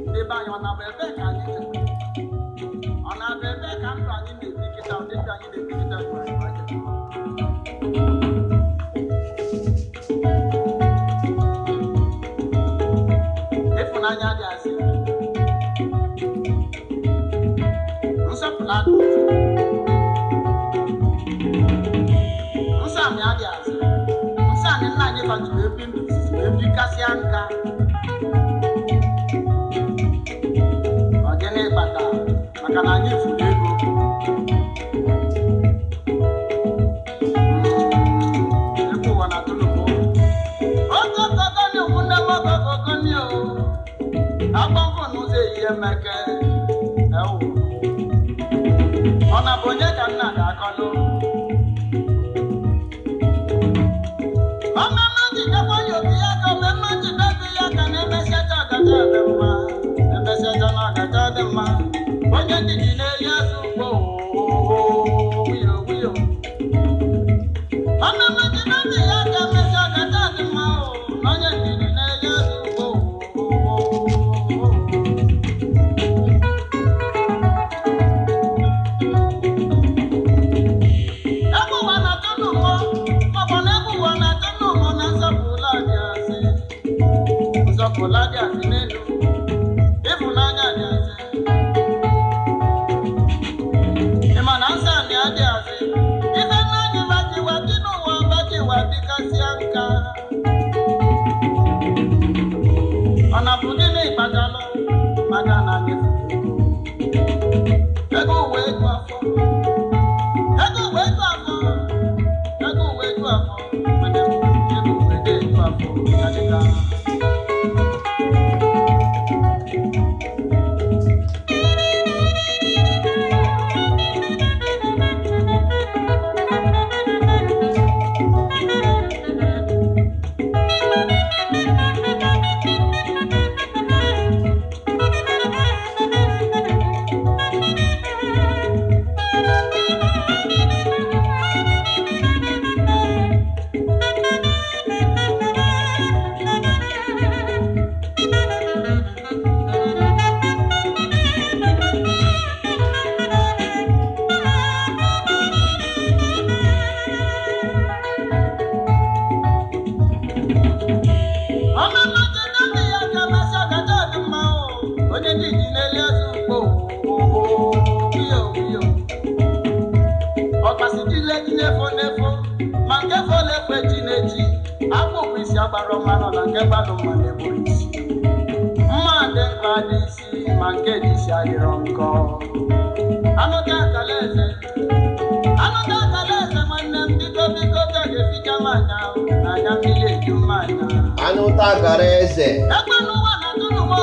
Ndị be anyị, ọ na-abụ ebe ka anyị jere? Ọ na-abụ ebe ka ndụ anyị na-ebi kịta, ụdị ndụ anyị na-ebi kịta jụrụ anyị anya? Ịfụnanya dị asị, nsọpụrụ adị ụzọ, nsọ amị adị asị, nsọ anyị nna anyị batụrụ ebi ndụ izizi wee bikasịa nka. Ọ gịnị kpatara? Maka na anyị furu ego. Egwu ụwa na tụnụmụ. Okokokoni ụmụnne m, okokokoni o. Agbọnkụ n'ụzọ ehihie meke. Ewu. Ọ na bụ onye ka nna ga-akọlụ? Ọmụma jidekwa ya obi ya ka omemme jidebi ya ka na-emesịacha ọgacha dị mma. Emesịacha na ọgacha dị mma. Onye ndidi na-eli azụ ugbo wuyo wuyo. Ọmụma jidebi ya ka emesịa ọgacha dị mma o. Na onye ndidi na-eli azụ ugbo. Egwu ụwa na-atụ n'ụmụ, maọbụ na egwu ụwa na-atụ n'ụmụ na nsọpụrụ adị asị. Nsọpụrụ adị asị n'elu, ịfụnanya dị asị. Ị ma na nsọ anị adị asị. Ife nna anyị bajiwa bi n'ụwa bajiwa bikasịa nka. Ọ na-abụ gịnị kpatalụ? Maka na anyị furu ego. Ego ụwa eju afọ. Ego ụwa eju afọ. Ego ụwa eju afọ. Nwere m ego ụwa eju afọ. Ya dịka. Ọmụma jide ya ka emesịa ọgacha dị mma o. Onye ndidi na-eli azụ ugbo wuyo wuyo. Ọkpasị jile ji n'efo n'efo, ma nke fọlọ ekwe ji n'eji. Akpụ bụ isi agbara mmanụ na nke gbalụ mmanụ egburu isi. Mma dị mkpa dị isi, ma nke dị isi adịrọ nkọ. Anụta akala eze, anụta akala eze nwanne m, biko biko bịa ga-eficha m anya, n'anya mmiri eju m anya. Anụ takara eze. Ekwe n'ụwa na tụnụmụ,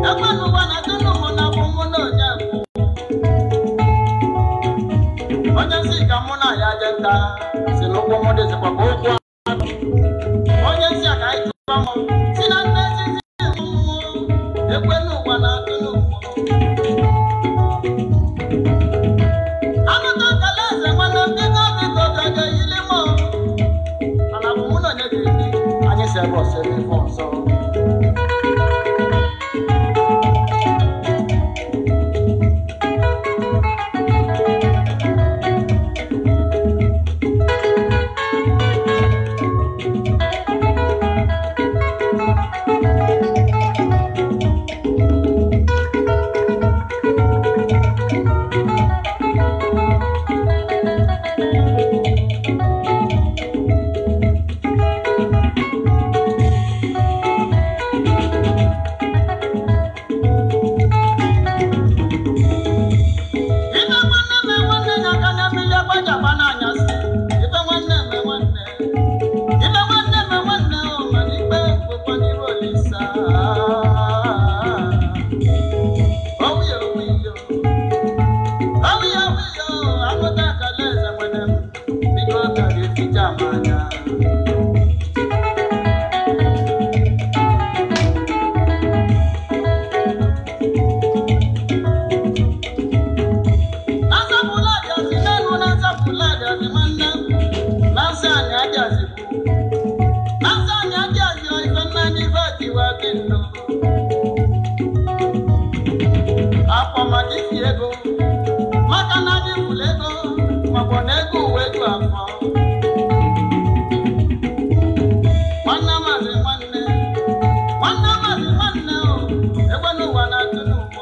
ekwe n'ụwa na tụnụmụ na bụ mụ na onye bụ. Onye nsị ka mụ na ya je nta, si n'ụkwụ mụ dịzikwa ka ụkwụ anụ. Onye nsị a ka anyị chụwa mụ, si na nne ezizi mụ, ekwe n'ụwa na tụnụmụ. Anụta akala eze nwanne m, biko biko bịa ga-eyili mụ. Mana bụ mụ na onye ga-ebi, anyị si ebe ọsọ ebe ife ọzọ. ama anya. Na nzapụla abịazi n'elu, na nzapụla abịazi nwanne m, na nsọ anyị abịazi bụ na nsọ anyị abịazi o, ife nna anyị ife tiwa dị ndụ akpọ maka isi ego, maka na anyị fụrụ ego, maọbụ na ego uwe ju afọ. Nwanne maazị nwanne, nwanne maazị nwanne o, egbe n'ụwa na-atụ n'ugbo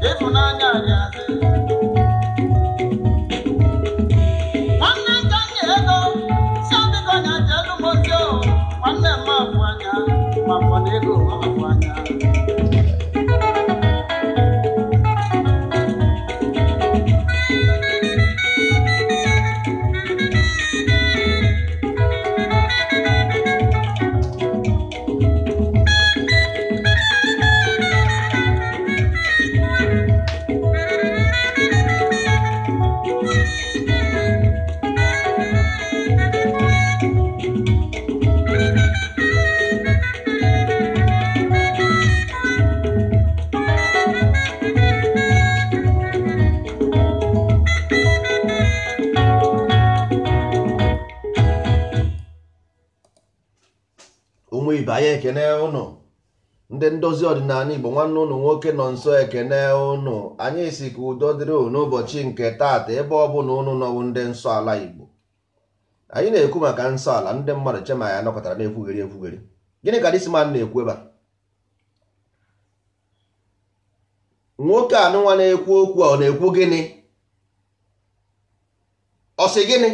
ịfụnanya adịazị. Nwanne nka nye ego si adịgo nya jelu mozi o, nwanne m afụ anya, ma ọ na ego ma afụ anya. Ụmụ ibe anyị, ekene ụnụ. Ndị ndozi ọdịnala Igbo, nwanne ụnụ nwoke nọ nso ekene ụnụ. Anyị si ka udo dịrị ụnụ n'ụbọchị nke taata, ebe ọ bụla ụnụ nọwụ. Ndị nsọ ala Igbo, anyị na-ekwu maka nsọ ala. Ndị mmadụ chema ya nọkọtara na-ekwugheri ekwugheri. Gịnị ka this man na-ekwu ebe a? Nwoke anụnwa na-ekwu okwu a, ọ na-ekwu gịnị? Ọ sị gịnị?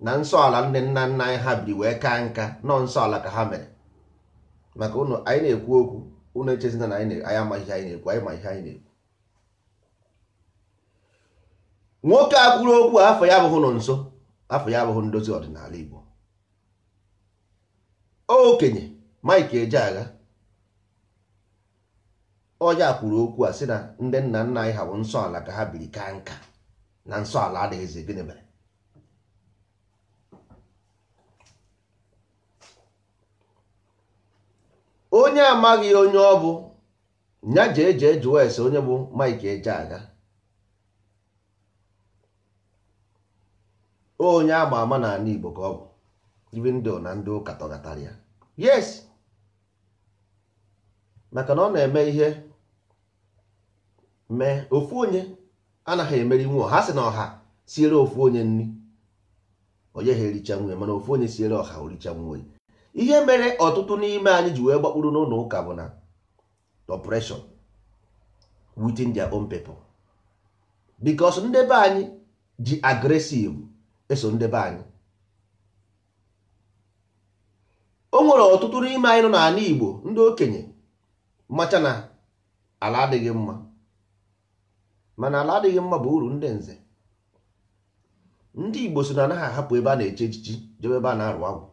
Na nsọ ala ndị nna nna anyị ha biri wee kaa nka nọ, nsọ ala ka ha mere maka ụnụ. Anyị na-ekwu okwu, ụnụ echezina na anyị amaghị ihe anyị na-ekwu. Anyị ma ihe anyị na-ekwu. Nwoke a kwuru okwu a, afọ ya abụghị nọ nso, afọ ya abụghị ndozi ọdịnala Igbo. Okenye Mike Ejeagha ọja kwuru okwu a, sị na ndị nna nna anyị ha bụ nsọ ala ka ha biri kaa nka, na nsọ ala adịghịzi. Gịnị mere onye amaghị onye ọ bụ nya jee jee jụọ ese onye bụ Mike Ejeagha? Onye ama ama n'ala Igbo ka ọ bụ, even though na ndị ụka tọgatara ya. Yes, maka na ọ na-eme ihe mee. Ofu onye anaghị emeri nwe. Ha sị na ọha siere ofu onye nri, onye ha ericha nwunye, mana ofu onye siere ọha, oricha nwunye. Ihe mere ọtụtụ n'ime anyị ji wee gbakpuru n'ụlọ ụka bụ na oppression within their own people, because ndị be anyị ji aggressive eso ndị be anyị. O nwere ọtụtụ n'ime anyị nọ n'ala Igbo, ndị okenye macha na ala adịghị mma, mana ala adịghị mma bụ uru ndị nze. Ndị Igbo so na anaghị ahapụ ebe a na-eche echichi jebe ebe a na-arụ agwụ.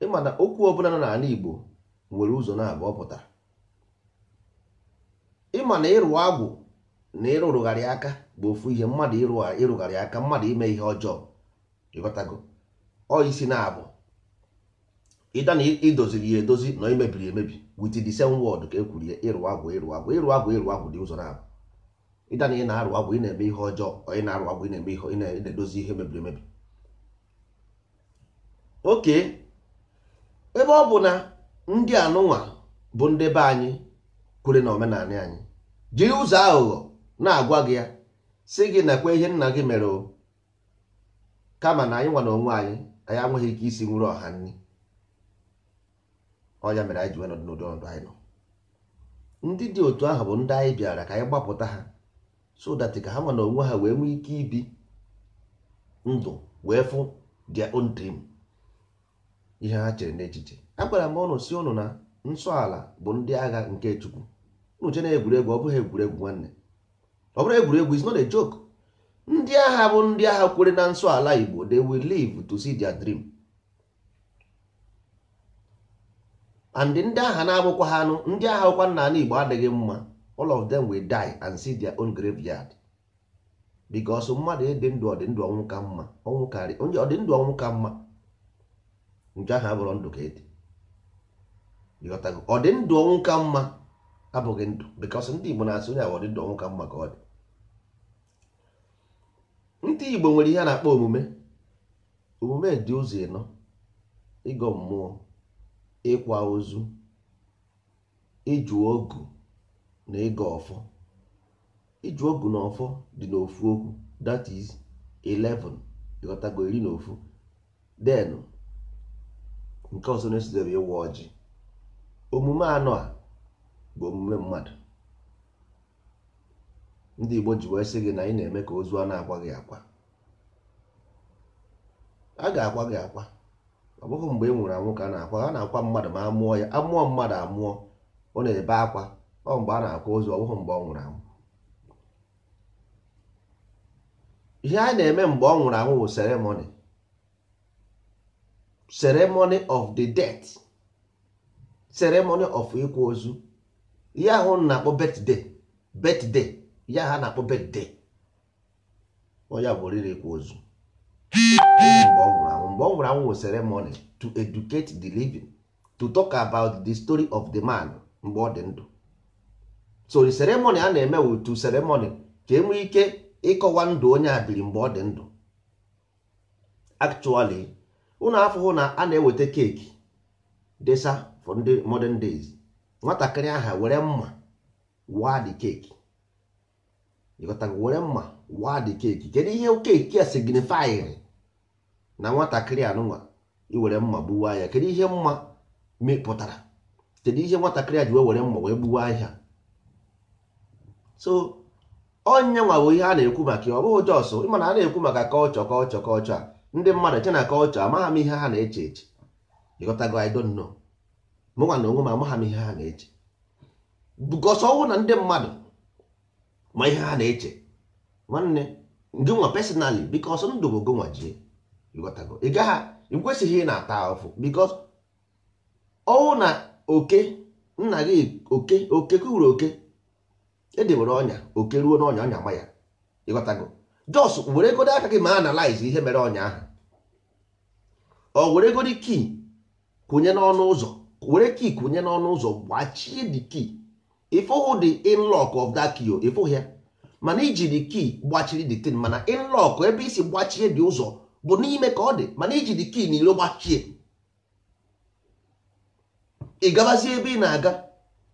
Ịma na okwu ọbụla nọ n'ala Igbo nwere ụzọ na-abụọ pụtara. Ịma na ịrụ agwụ na ịrụrụgharị aka bụ ofu ihe. Mmadụ ịrụgharị aka, mmadụ ime ihe ọjọọ, ịghọtago? Ọ isi na-abụ ịda na idoziri ya edozi na imebiri emebi with the same word ka e kwuru ya. Ịrụ agwụ, ịrụ agwụ, ịrụ agwụ, ịrụ agwụ dị ụzọ na-abụ. Ịda na ị na-arụ agwụ, ị na-eme ihe ọjọọ, ọ ị na-arụ agwụ, ị na-eme ihe, ị na-edozi ihe mebiri emebi. Oke ebe ọ bụ na ndị anụnwa bụ ndị be anyị kwere na omenala anyị, jiri ụzọ aghụghọ na-agwa gị ya, sị gị nakwa ihe nna gị mere o, kama na anyị nwa na onwe anyị, anyị enweghị ike isi nwere ọha nri. Ọ ya mere anyị ji wee nọdụ n'ụdị ọnọdụ anyị nọ. Ndị dị otu ahụ bụ ndị anyị bịara ka anyị gbapụta ha, so that ka ha nwa na onwe ha wee nwee ike ibi ndụ wee fụ their own dream, ihe ha chere n'echiche. Agwara m ụnụ si ụnụ na nsọ ala bụ ndị agha nke Chukwu. Unu che na egwuregwu? Ọ bụghị egwuregwu, nwanne, ọ bụrụ egwuregwu is not a joke. Ndị agha bụ ndị agha kwere na nsọ ala Igbo. They will live to see their dream. And ndị agha na-abụkwa ha anụ ndị agha kwa nna ala Igbo adịghị mma. All of them will die and see their own graveyard. Because mmadụ ịdị ndụ ọdị ndụ ọnwụ ka mma, ọnwụ karị onye ọdị ndụ ọnwụ ka mma, nke ahụ abụrụ ndụ ka ịdị. Ịghọtago? Ọdị ndụ ọnwụ ka mma abụghị ndụ, because ndị Igbo na-asị onye ahụ ọdị ndụ ọnwụ ka mma ka ọ dị. Ndị Igbo nwere ihe a na-akpọ omume. Omume dị ụzọ ịnọ: ịgọ mmụọ, ịkwa ozu, ịjụ ogu na ịgọ ọfọ. Ịjụ ogu na ọfọ dị n'ofu okwu, that is 11. Ịghọtago? 11. Then nke ọzọ na-esodebe ịwa ọjị. Omume anọ a bụ omume mmadụ. Ndị Igbo ji wee sị gị na ị na-eme ka ozu a na-akwa gị akwa. A ga-akwa gị akwa, ọ bụghị mgbe ị nwụrụ anwụ ka a na-akwa. A na-akwa mmadụ ma amụọ ya, amụọ mmadụ amụọ, ọ na-ebe akwa. Ọ mgbe a na-akwa ozu, ọ bụghị mgbe ọ nwụrụ anwụ. Ihe a na-eme mgbe ọ nwụrụ anwụ bụ ceremony, ceremony of the death, ceremony of ịkwa ozu. Ihe ahụ na-akpọ birthday, birthday, ihe ahụ a na-akpọ birthday, ọ ya bụ oriri ịkwa ozu mgbe ọ nwụrụ anwụ. Mgbe ọ nwụrụ anwụ bụ ceremony to educate the living, to talk about the story of the man mgbe ọ dị ndụ. So the ceremony a na-eme wụ to ceremony ka e nwee ike ịkọwa ndụ onye a biri mgbe ọ dị ndụ. Actually, ụnụ afụhụ na a na-eweta cake desa for ndị modern days. Nwatakịrị aha were mma waa the cake. Ịghọtago? Were mma waa the cake. Kedu ihe cake a signifyịrị na nwatakịrị anụnwa iwere mma gbuwa ya? Kedu ihe mma mepụtara? Kedu ihe nwatakịrị a ji wee were mma wee gbuwa ahịa? So onye nwa bụ ihe a na-ekwu maka ya. Ọ bụghị just ịma na a na-ekwu maka culture, culture, culture a ndị mmadụ che na culture, amagha m ihe ha na-eche eche. Ịghọtago? I don't know. Mụnwa na onwe m amagha m ihe ha na-eche, because ọnwụ na ndị mmadụ ma ihe ha na-eche. Nwanne gị nwa personally, because ndụ bụ gị nwa jie. Ịghọtago? Ị gaghị, ị kwesịghị ị na-ata ahụhụ, because ọnwụ na oke nna gị, oke oke kwuru, oke edebere ọnya, oke ruo n'ọnya, ọnya ma ya. Ịghọtago? Just were godo aka gị ma analyze ihe mere ọnya ahụ. Ọ were godi key kwụnye n'ọnụ ụzọ, were key kwụnye n'ọnụ ụzọ, gbachie the key. Ịfụhụ the unlock of that key o, ịfụhụ ya, mana iji the key gbachiri the thing. Mana unlock ebe isi gbachie dị ụzọ bụ n'ime ka ọ dị, mana iji the key n'iro gbachie. Ị gabazie ebe ị na-aga,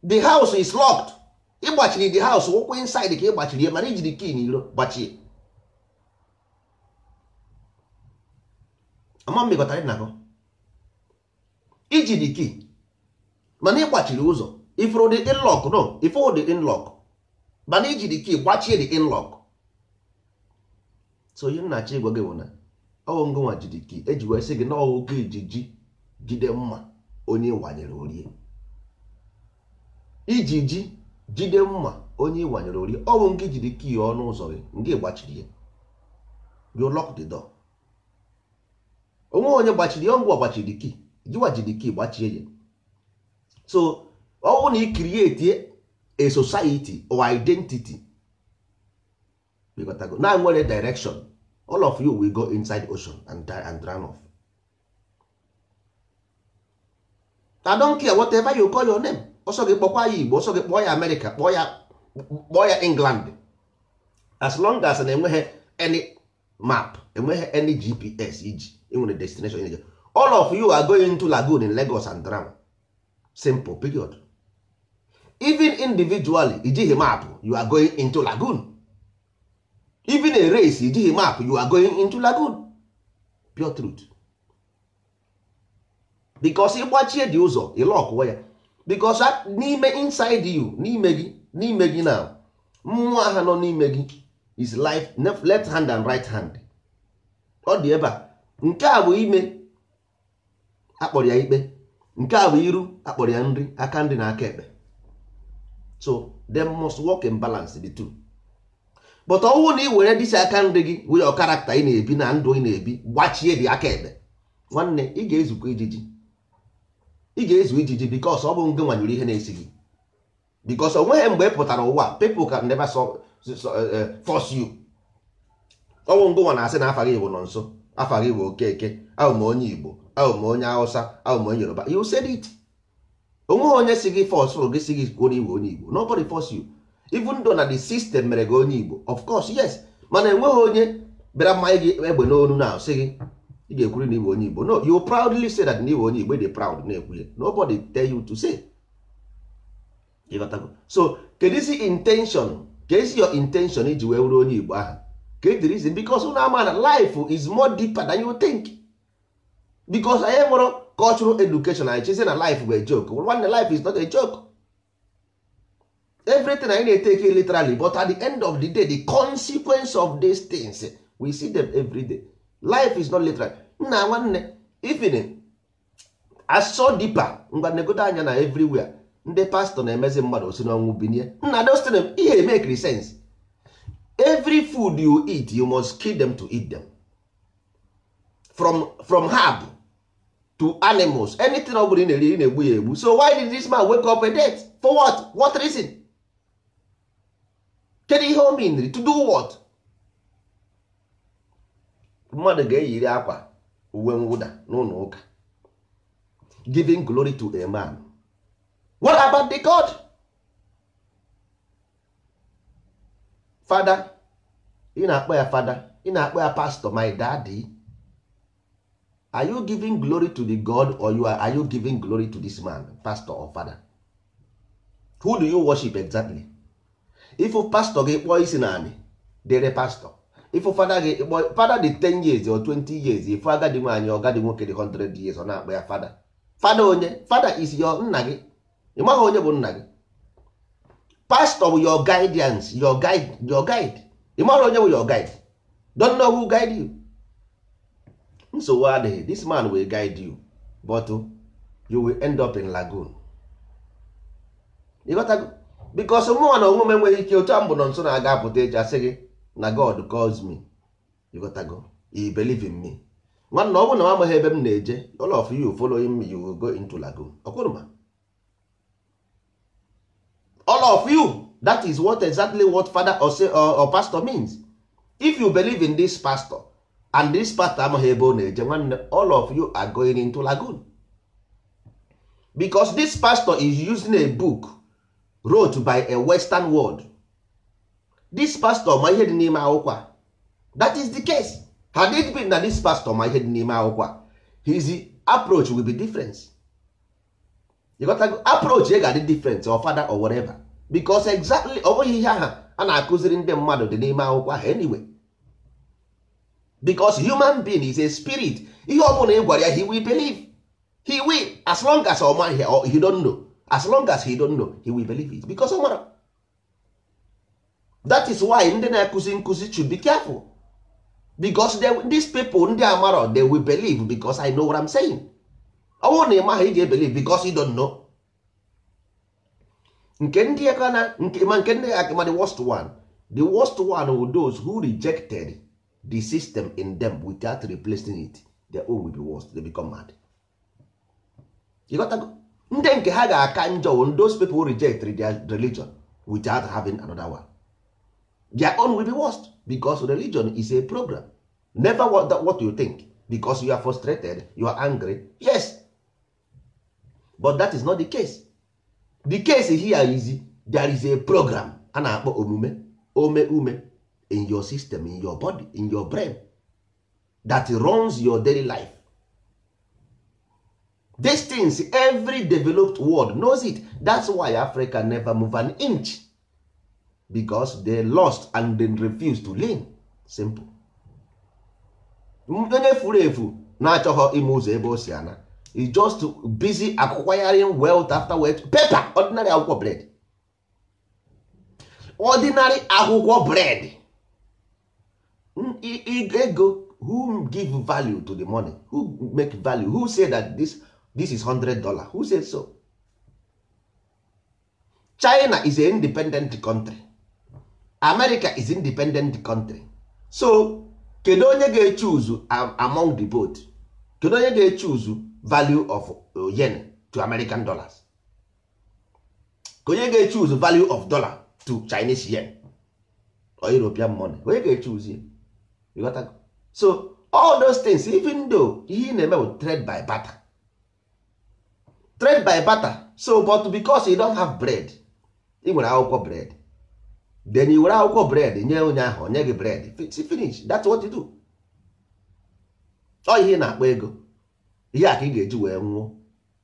the house is locked. Ị gbachiri the house, ụkwụ inside ka ị gbachiri ya, mana iji the key n'iro gbachie. Ama m ịghọtara ị na-akọ. Iji the key mana ị gbachiri ụzọ. Ifuru the unlock? No, ifuru the unlock, mana iji the key gbachie the unlock. So ihe m na-achọ ịgwa gị bụ na ọwụ ngụnwa ji the key eji wee sị gị na ọwụ gị ijiji jide mma onye wanyere orie, ijiji jide mma onye wanyere orie. Ọwụ ngị jiri key ọnụ ụzọ gị, ngị gbachiri ya. You lock the door. Onwe onye gbachiri ya, ngwa gbachiri key jiwa jiri key gbachie ya. So ọwụ na ị create a society or identity na nwere direction, all of you will go inside ocean and die and drown off. I don't care whatever you call your name. Ọsọ gị kpọkwa ya Igbo, ọsọ gị kpọọ ya America, kpọọ ya England, as long as na enweghị any map, enweghị any GPS iji enwere destination ije, all of you are going to lagoon in Lagos and drown. Simple, period. Even individually, ijighị map, you are going into lagoon. Even a race, ijighị map, you are going into lagoon. Pure truth. Because ịgbachie dị ụzọ, ịlọkụwa ya, because n'ime inside you, n'ime gị, n'ime gị now, mmụọ ahụ nọ n'ime gị is life, left hand and right hand. Ọ dị ebe a. Nke a bụ ime akpọrọ ya ikpe, nke a bụ iru akpọrọ ya nri, aka nri na aka ekpe. So they must work in balance, the two. But ọnwụ na ị were dịsi aka nri gị with your character ị na-ebi na ndụ ị na-ebi gbachie dị aka ekpe, nwanne, ị ga-ezukọ ijiji, ị ga-ezu ijiji, because ọ bụ ngị nwanyere ihe na-esi gị, because o nweghị mgbe ị pụtara ụwa, people can never force you. Ọnwụ ngụnwa na-asị na afa gị bụ nọ nso, afa gị bụ Okeke, ahụ m onye Igbo, ahụ m onye Hausa, ahụ m onye Yoruba. You said it. Onweghị onye si gị force gị si gị kwuo na iwe onye Igbo. Nobody force you, even though na the system mere gị onye Igbo, of course, yes, mana enweghị onye bịara mmanya gị egbe n'onu na sị gị ị ga-ekwuri na iwe onye Igbo. No, you proudly say that na iwe onye Igbo. Dị proud na-ekwu ya. Nobody tell you to say. Ịghọtago? So kedu isi intention, ka esi your intention iji wee wuru onye Igbo ahụ? Ka the reason? Because unu ama na life is more deeper than you think, because anyị nwere cultural education. Anyị chezi na life bụ a joke. Nwanne, life is not a joke. Everything anyị na-etake literally, but at the end of the day, the consequence of these things, we see them every day. Life is not literal, nna nwanne. Even as so deeper, ngwa, negodo anya na everywhere ndị pastọ na-emezi mmadụ osi n'ọnwụ binie. Nna, those things, ihe make sense. Every food you eat, you must kill them to eat them. From herb to animals, anything ọ bụla ị na-eri, ị na-egbu ya egbu. So why did this man wake up a death? For what reason? Kedu ihe o meanri? To do what? Mmadụ ga-eyiri akwa uwe mwụda n'ụlọ ụka, giving glory to a man. What about the God? Father, ị na-akpọ ya father, ị na-akpọ ya pastor, my daddy. Are you giving glory to the God or are you giving glory to this man, pastor or father? Who do you worship exactly? If pastor gị kpọọ isi naanị dere pastor, if father gị kpọọ father dị 10 years or 20 years, if agadi nwaanyị, ọgadi nwoke dị 100 years, ọ na-akpọ ya father. Father onye? Father is your nna gị. Ị maghị onye bụ nna gị. Pastor bụ your guidance, your guide, your guide. Ị maghị onye bụ your guide. Don't know who guide you. Nsogbu adịghị. This man will guide you, but you will end up in lagoon. Ịghọtago? Because mụnwa na onwe m enweghị ike otu a mbụ nọ nso na-aga apụta echi asị gị na God calls me. Ịghọtago? You believe in me. Nwanna, ọ bụrụ na m amaghị ebe m na-eje, all of you following me, you will go into lagoon. Ọkwụrụma, all of you. That is what exactly what father or, say, or pastor means. If you believe in this pastor and this pastor amaghị ebe ọ na-eje, nwanne, all of you are going into lagoon, because this pastor is using a book wrote by a western world. This pastor ma ihe dị n'ime akwụkwọ a. That is the case. Had it been na this pastor ma ihe dị n'ime akwụkwọ a, his approach will be different. You got to approach ya ga-adị different, or father or whatever, because exactly ọ bụghị ihe aha a na-akụziri ndị mmadụ dị n'ime akwụkwọ ahụ anyway, because human being is a spirit. Ihe ọ bụla ị gwara ya, he will believe. He will, as long as ọ maghị or he don't know, as long as he don't know, he will believe it, because ọ mara. That is why ndị na-akụzi nkụzi should be careful, because these people, ndị amara, they will believe, because I know what I'm saying. Ọ bụrụ na ị maghị, ị ga-ebelieve because you don't know. Nke ndị aka na nke ma nke ndị aka ma, the worst one, the worst one were those who rejected the system in them without replacing it. Their own will be worst. They become mad. You got to go. Ndị nke ha ga-aka njọ wụ those people who reject their religion without having another one. Their own will be worst, because religion is a program. Never what you think, because you are frustrated, you are angry, yes, but that is not the case. The case here is there is a program a na-akpọ omume, ome ume, in your system, in your body, in your brain, that runs your daily life. These things, every developed world knows it. That's why Africa never move an inch, because they lost and they refuse to learn. Simple. Onye furu efu na-achọghọ ime ụzọ ebe o si ana is just busy acquiring wealth after wealth. Paper, ordinary akwụkwọ bread, ordinary akwụkwọ bread. Ego, who give value to the money? Who make value? Who say that this is $100? Who say so? China is an independent country. America is independent country. So kedu onye ga-echoose among the both? Kedu onye ga-echoose value of yen to American dollars? Ka onye ga-echoose value of dollar to Chinese yen or European money? Onye ga-echoose ya? You got that? So all those things, even though ihe ị na-eme bụ trade by barter, trade by barter. So but because you don't have bread, ị nwere akwụkwọ bread, then ị were akwụkwọ bread nye onye ahụ, onye gị bread. Finish. That's what you do. Ọ ihe ị na-akpọ ego, ihe a ka ị ga-eji wee nwụọ.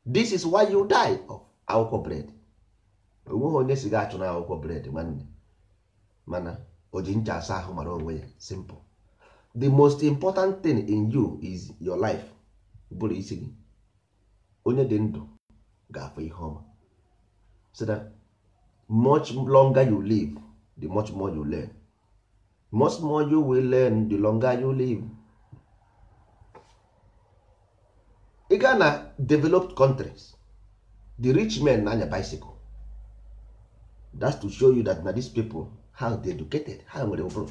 This is why you die of akwụkwọ bread. Onweghị onye si ga achụ na akwụkwọ bread, nwanne, mana o ji ncha asa ahụ mara onwe ya. Simple. The most important thing in you is your life. Bụrụ isi gị, onye dị ndụ ga-afụ ihe ọma. So that much longer you live, the much more you learn. Much more you will learn, the longer you live. Ị gaa na developed countries, the rich men na-anya bicycle. That's to show you that na these people, how they educated, ha nwere ụbụrụ.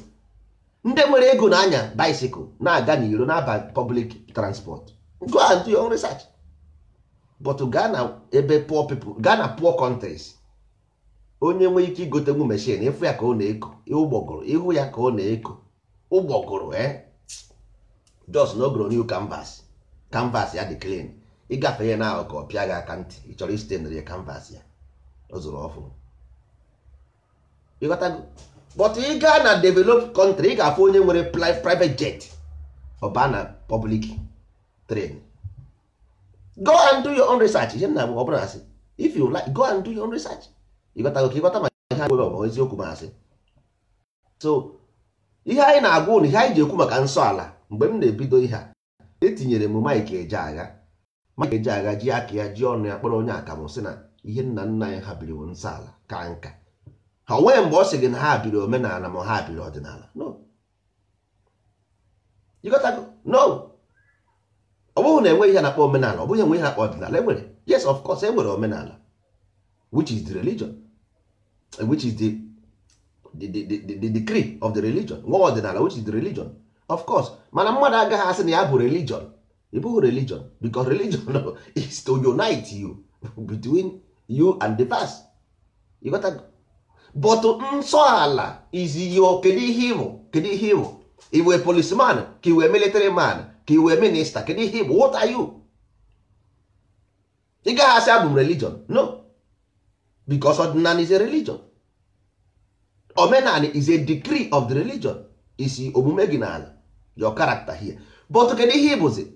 Ndị nwere ego na-anya bicycle, na-aga n'iro, na-aba public transport. Go and do your own research. But gaa na ebe poor people, gaa na poor countries, onye nwee ike igotenwu machine, ịfụ ya ka ọ na-eko ụgbọgụrụ, ịhụ ya ka ọ na-eko ụgbọgụrụ, just na ogoro new canvas, canvas ya dị clean. Ịgafe ya na ahụ ka ọ pịa gị aka ntị, ị chọrọ isten ya canvas ya ọ zụrụ ọfụ. Ịghọtago? But ị gaa na developed country, ị ga-afụ onye nwere private jet, ọ baa na public train. Go and do your own research. Ihe m na-agwa ọ bụrụ asị, if you like, go and do your own research. Ịghọtago? Ka ịghọta ma ihe anyị bụ eziokwu ma asị. So ihe anyị na-agwa ụnụ, ihe anyị ji ekwu maka nsọ ala, mgbe m na-ebido ihe a, etinyere m Mike Ejeagha. Mike Ejeagha ji aka ya ji ọnụ ya kpọrọ onye akamụ sị na ihe nna nna anyị ha biri bụ nsọ ala ka nka ha. Onweghị mgbe ọ sị gị na ha biri omenala ma ha biri ọdịnala. No. You got to no. Ọ bụghị na enweghị ihe na-akpọ omenala, ọ bụghị enweghị ihe na-akpọ ọdịnala. Enwere, yes, of course enwere omenala, which is the religion, which is the decree of the religion. Nwa ọdịnala, which is the religion, of course. Mana mmadụ agaghị asị na ya bụ religion. Ị bụghị religion, because religion is to unite you, between you and the verse. You got to. But nsọ ala is your, kedu ihe ịbụ? Kedu ihe ịbụ? Ị wee policeman, ka ị wee military man, ka ị wee minister? Kedu ihe ịbụ? What are you? Ị gaghị asị abụ m religion. No, because ọdịnala is a religion. Omenala is a decree of the religion. Isi omume gị n'ala, your character here. But kedu ihe ịbụzi?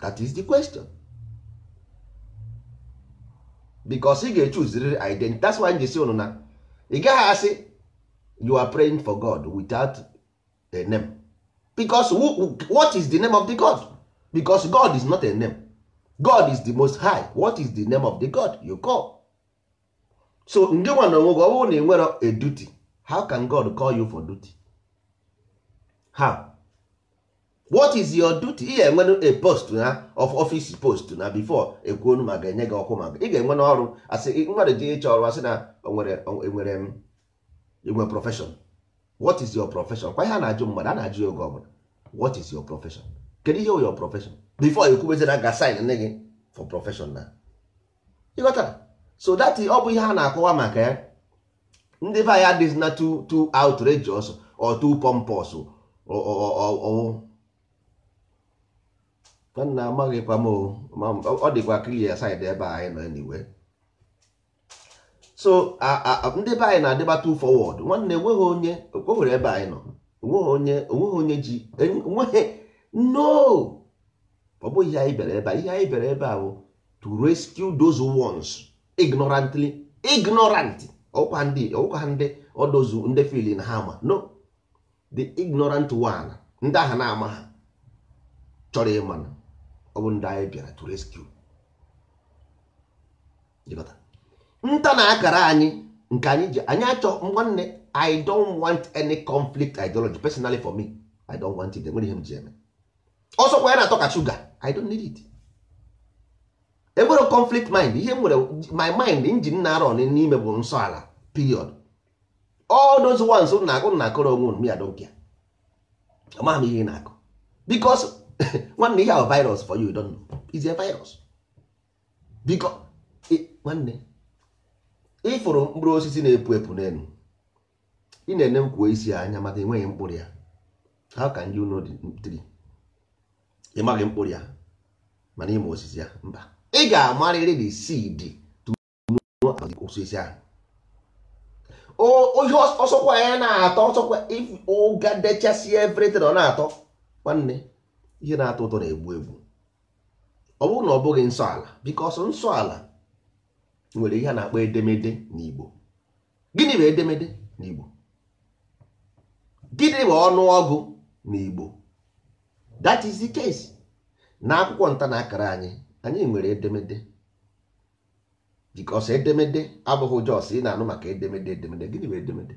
That is the question. Because ị ga-echuzirịrị identity. That's why m ji sị unu na ị gaghị asị you are praying for God without a name. Because what is the name of the God? Because God is not a name. God is the most high. What is the name of the God you call? So ndị nwa na onwe gị, ọ bụrụ na ị nwere a duty, how can God call you for duty? How? What is your duty? Ị ga-enwe a post na of office post na before ekwuonu ma ga-enye gị ọkụ, ma ị ga-enwe n'ọrụ. Asị mmadụ ji ịchọ ọrụ, asị na o nwere enwere enwe profession. What is your profession? Kwa ihe a na-ajụ mmadụ, a na-ajụ ya oge ọbụla. What is your profession? Kedu ihe wụ your profession before ekwubezi na ga sign nne gị for profession na? Ịghọtara? So that ọ bụ ihe a na-akọwa maka ya. Ndị be anyị adịghị na too outrageous or too pompous or nwanne, amaghịkwa m o. Ọ dịkwa clear side ebe a anyị nọ anyway. So ndị be anyị na-adịba too forward, nwanne. Enweghị onye o nwere ebe anyị nọ, onweghị onye, onweghị onye ji enweghị. No, ọ bụghị ihe anyị bịara ebe a. Ihe anyị bịara ebe a bụ to rescue those ones ignorantly ignorant. Ọkwa ndị, ọkwa ndị ọdozu, ndị fili na ha ma. No, the ignorant one, ndị agha na-ama ha chọrọ ịma na ọ bụ ndị anyị bịara to rescue. Ịghọta? Nta na akara anyị nke anyị ji anyị achọ. Nwanne, I don't want any conflict ideology. Personally, for me, I don't want it. Enwere ihe m ji eme ọsọkwa ya na-atọ ka sugar. I don't need it. Enwere conflict mind. Ihe m nwere, my mind engine na-arọ n'ime bụ nsọ ala, period. All those ones na-akụ na-akọrọ onwe unu, me, I don't care. Amaghị m ihe ị na-akụ, because nwanne, ihe ahụ virus for you, you don't know it's a virus. Because nwanne, ịfụrụ mkpụrụ osisi na-epu epu n'elu. Ị na-ene nkwuo isi anya maka enweghị mkpụrụ ya. How can you know the tree? Ị maghị mkpụrụ ya mana ịma osisi ya. Mba, ị ga-amarịrị the seed to know about the osisi ahụ. Ihe ọsọkwa ya na-atọ, ọsọkwa ụga dechasị everything, ọ na-atọ. Nwanne, ihe na-atọ ụtọ na-egbu egbu. Ọ bụrụ na ọ bụghị nsọ ala, because nsọ ala nwere ihe a na-akpọ edemede n'Igbo. Gịnị bụ edemede n'Igbo? Gịnị bụ ọnụọgụ n'Igbo? That is the case. Na akwụkwọ nta na akara anyị, anyị nwere edemede, because edemede abụghị just ị na-anụ maka edemede. Edemede, gịnị bụ edemede?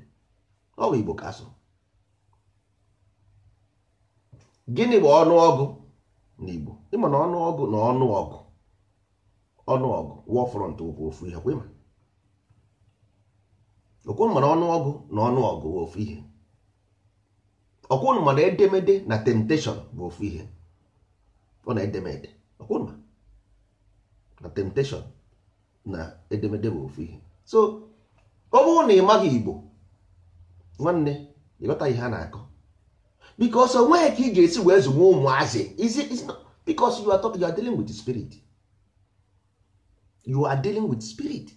Ọ bụ Igbo ka asụ. Gịnị bụ ọnụọgụ n'Igbo? Ịma na ọnụọgụ na ọnụọgụ, ọnụọgụ war front bụ ofu ihe. Kwa ịma okwu mana ọnụọgụ na ọnụọgụ bụ ofu ihe. Ọkwụnụ mana edemede na temptation bụ ofu ihe. Ọ na edemede, ọkwụnụ na temptation na edemede bụ ofu ihe. So ọ bụrụ na ị maghị Igbo, nwanne, ịghọta ihe a na-akọ, because o nweghị ka ị ga-esi wee zụnwe ụmụazị. Because you are talking, you are dealing with spirit. You are dealing with spirit,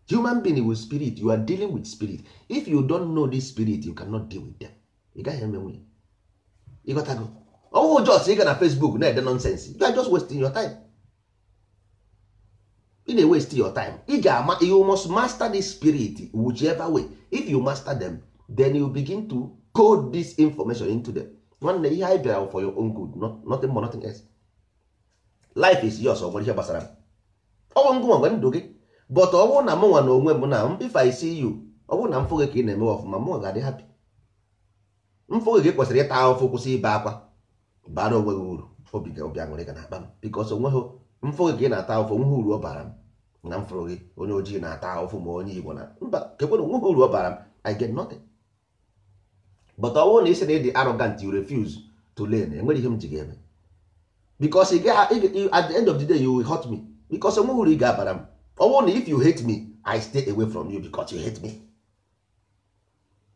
human being with spirit. You are dealing with spirit. If you don't know this spirit, you cannot deal with them. Ị gaghị eme nwunye. Ịghọtago? Ọwụ just ị ga na Facebook na-ede nonsense, you are just wasting your time. Ị na-waste your time. Ị ga-ama, you must master this spirit whichever way. If you master them, then you begin to code this information into them. Nwanne, ihe anyị bịara for your own good, not, nothing more, nothing else. Life is yours. Ọ nwere ihe gbasara m? Ọ bụ ngụnwa nwe ndụ gị. But ọ bụrụ na mụ nwa na onwe m na if I see you, ọ bụrụ na m fụ gị ka ị na-eme ọfụma, mụ ga-adị happy. M fụ gị ka ị kwesịrị ịta ahụhụ, kwụsị ibe akwa, bara onwe gị uru, obi ga obi aṅụrị ga na-akpa m, because onweghị m fụ gị ka ị na-ata ahụhụ, onweghị uru ọ bara m na m fụrụ gị onye ojii na-ata ahụhụ, ma onye Igbo na mba kekwere, onweghị uru ọ bara m. I get nothing. But ọ bụrụ na ị sị na ị dị arrogant, you refuse to learn, enwere ihe m ji ga-eme, because ị gaghị, at the end of the day you will hurt me, because onweghị uru ị ga-abara m. Ọ bụrụ na if you hate me, I stay away from you because you hate me.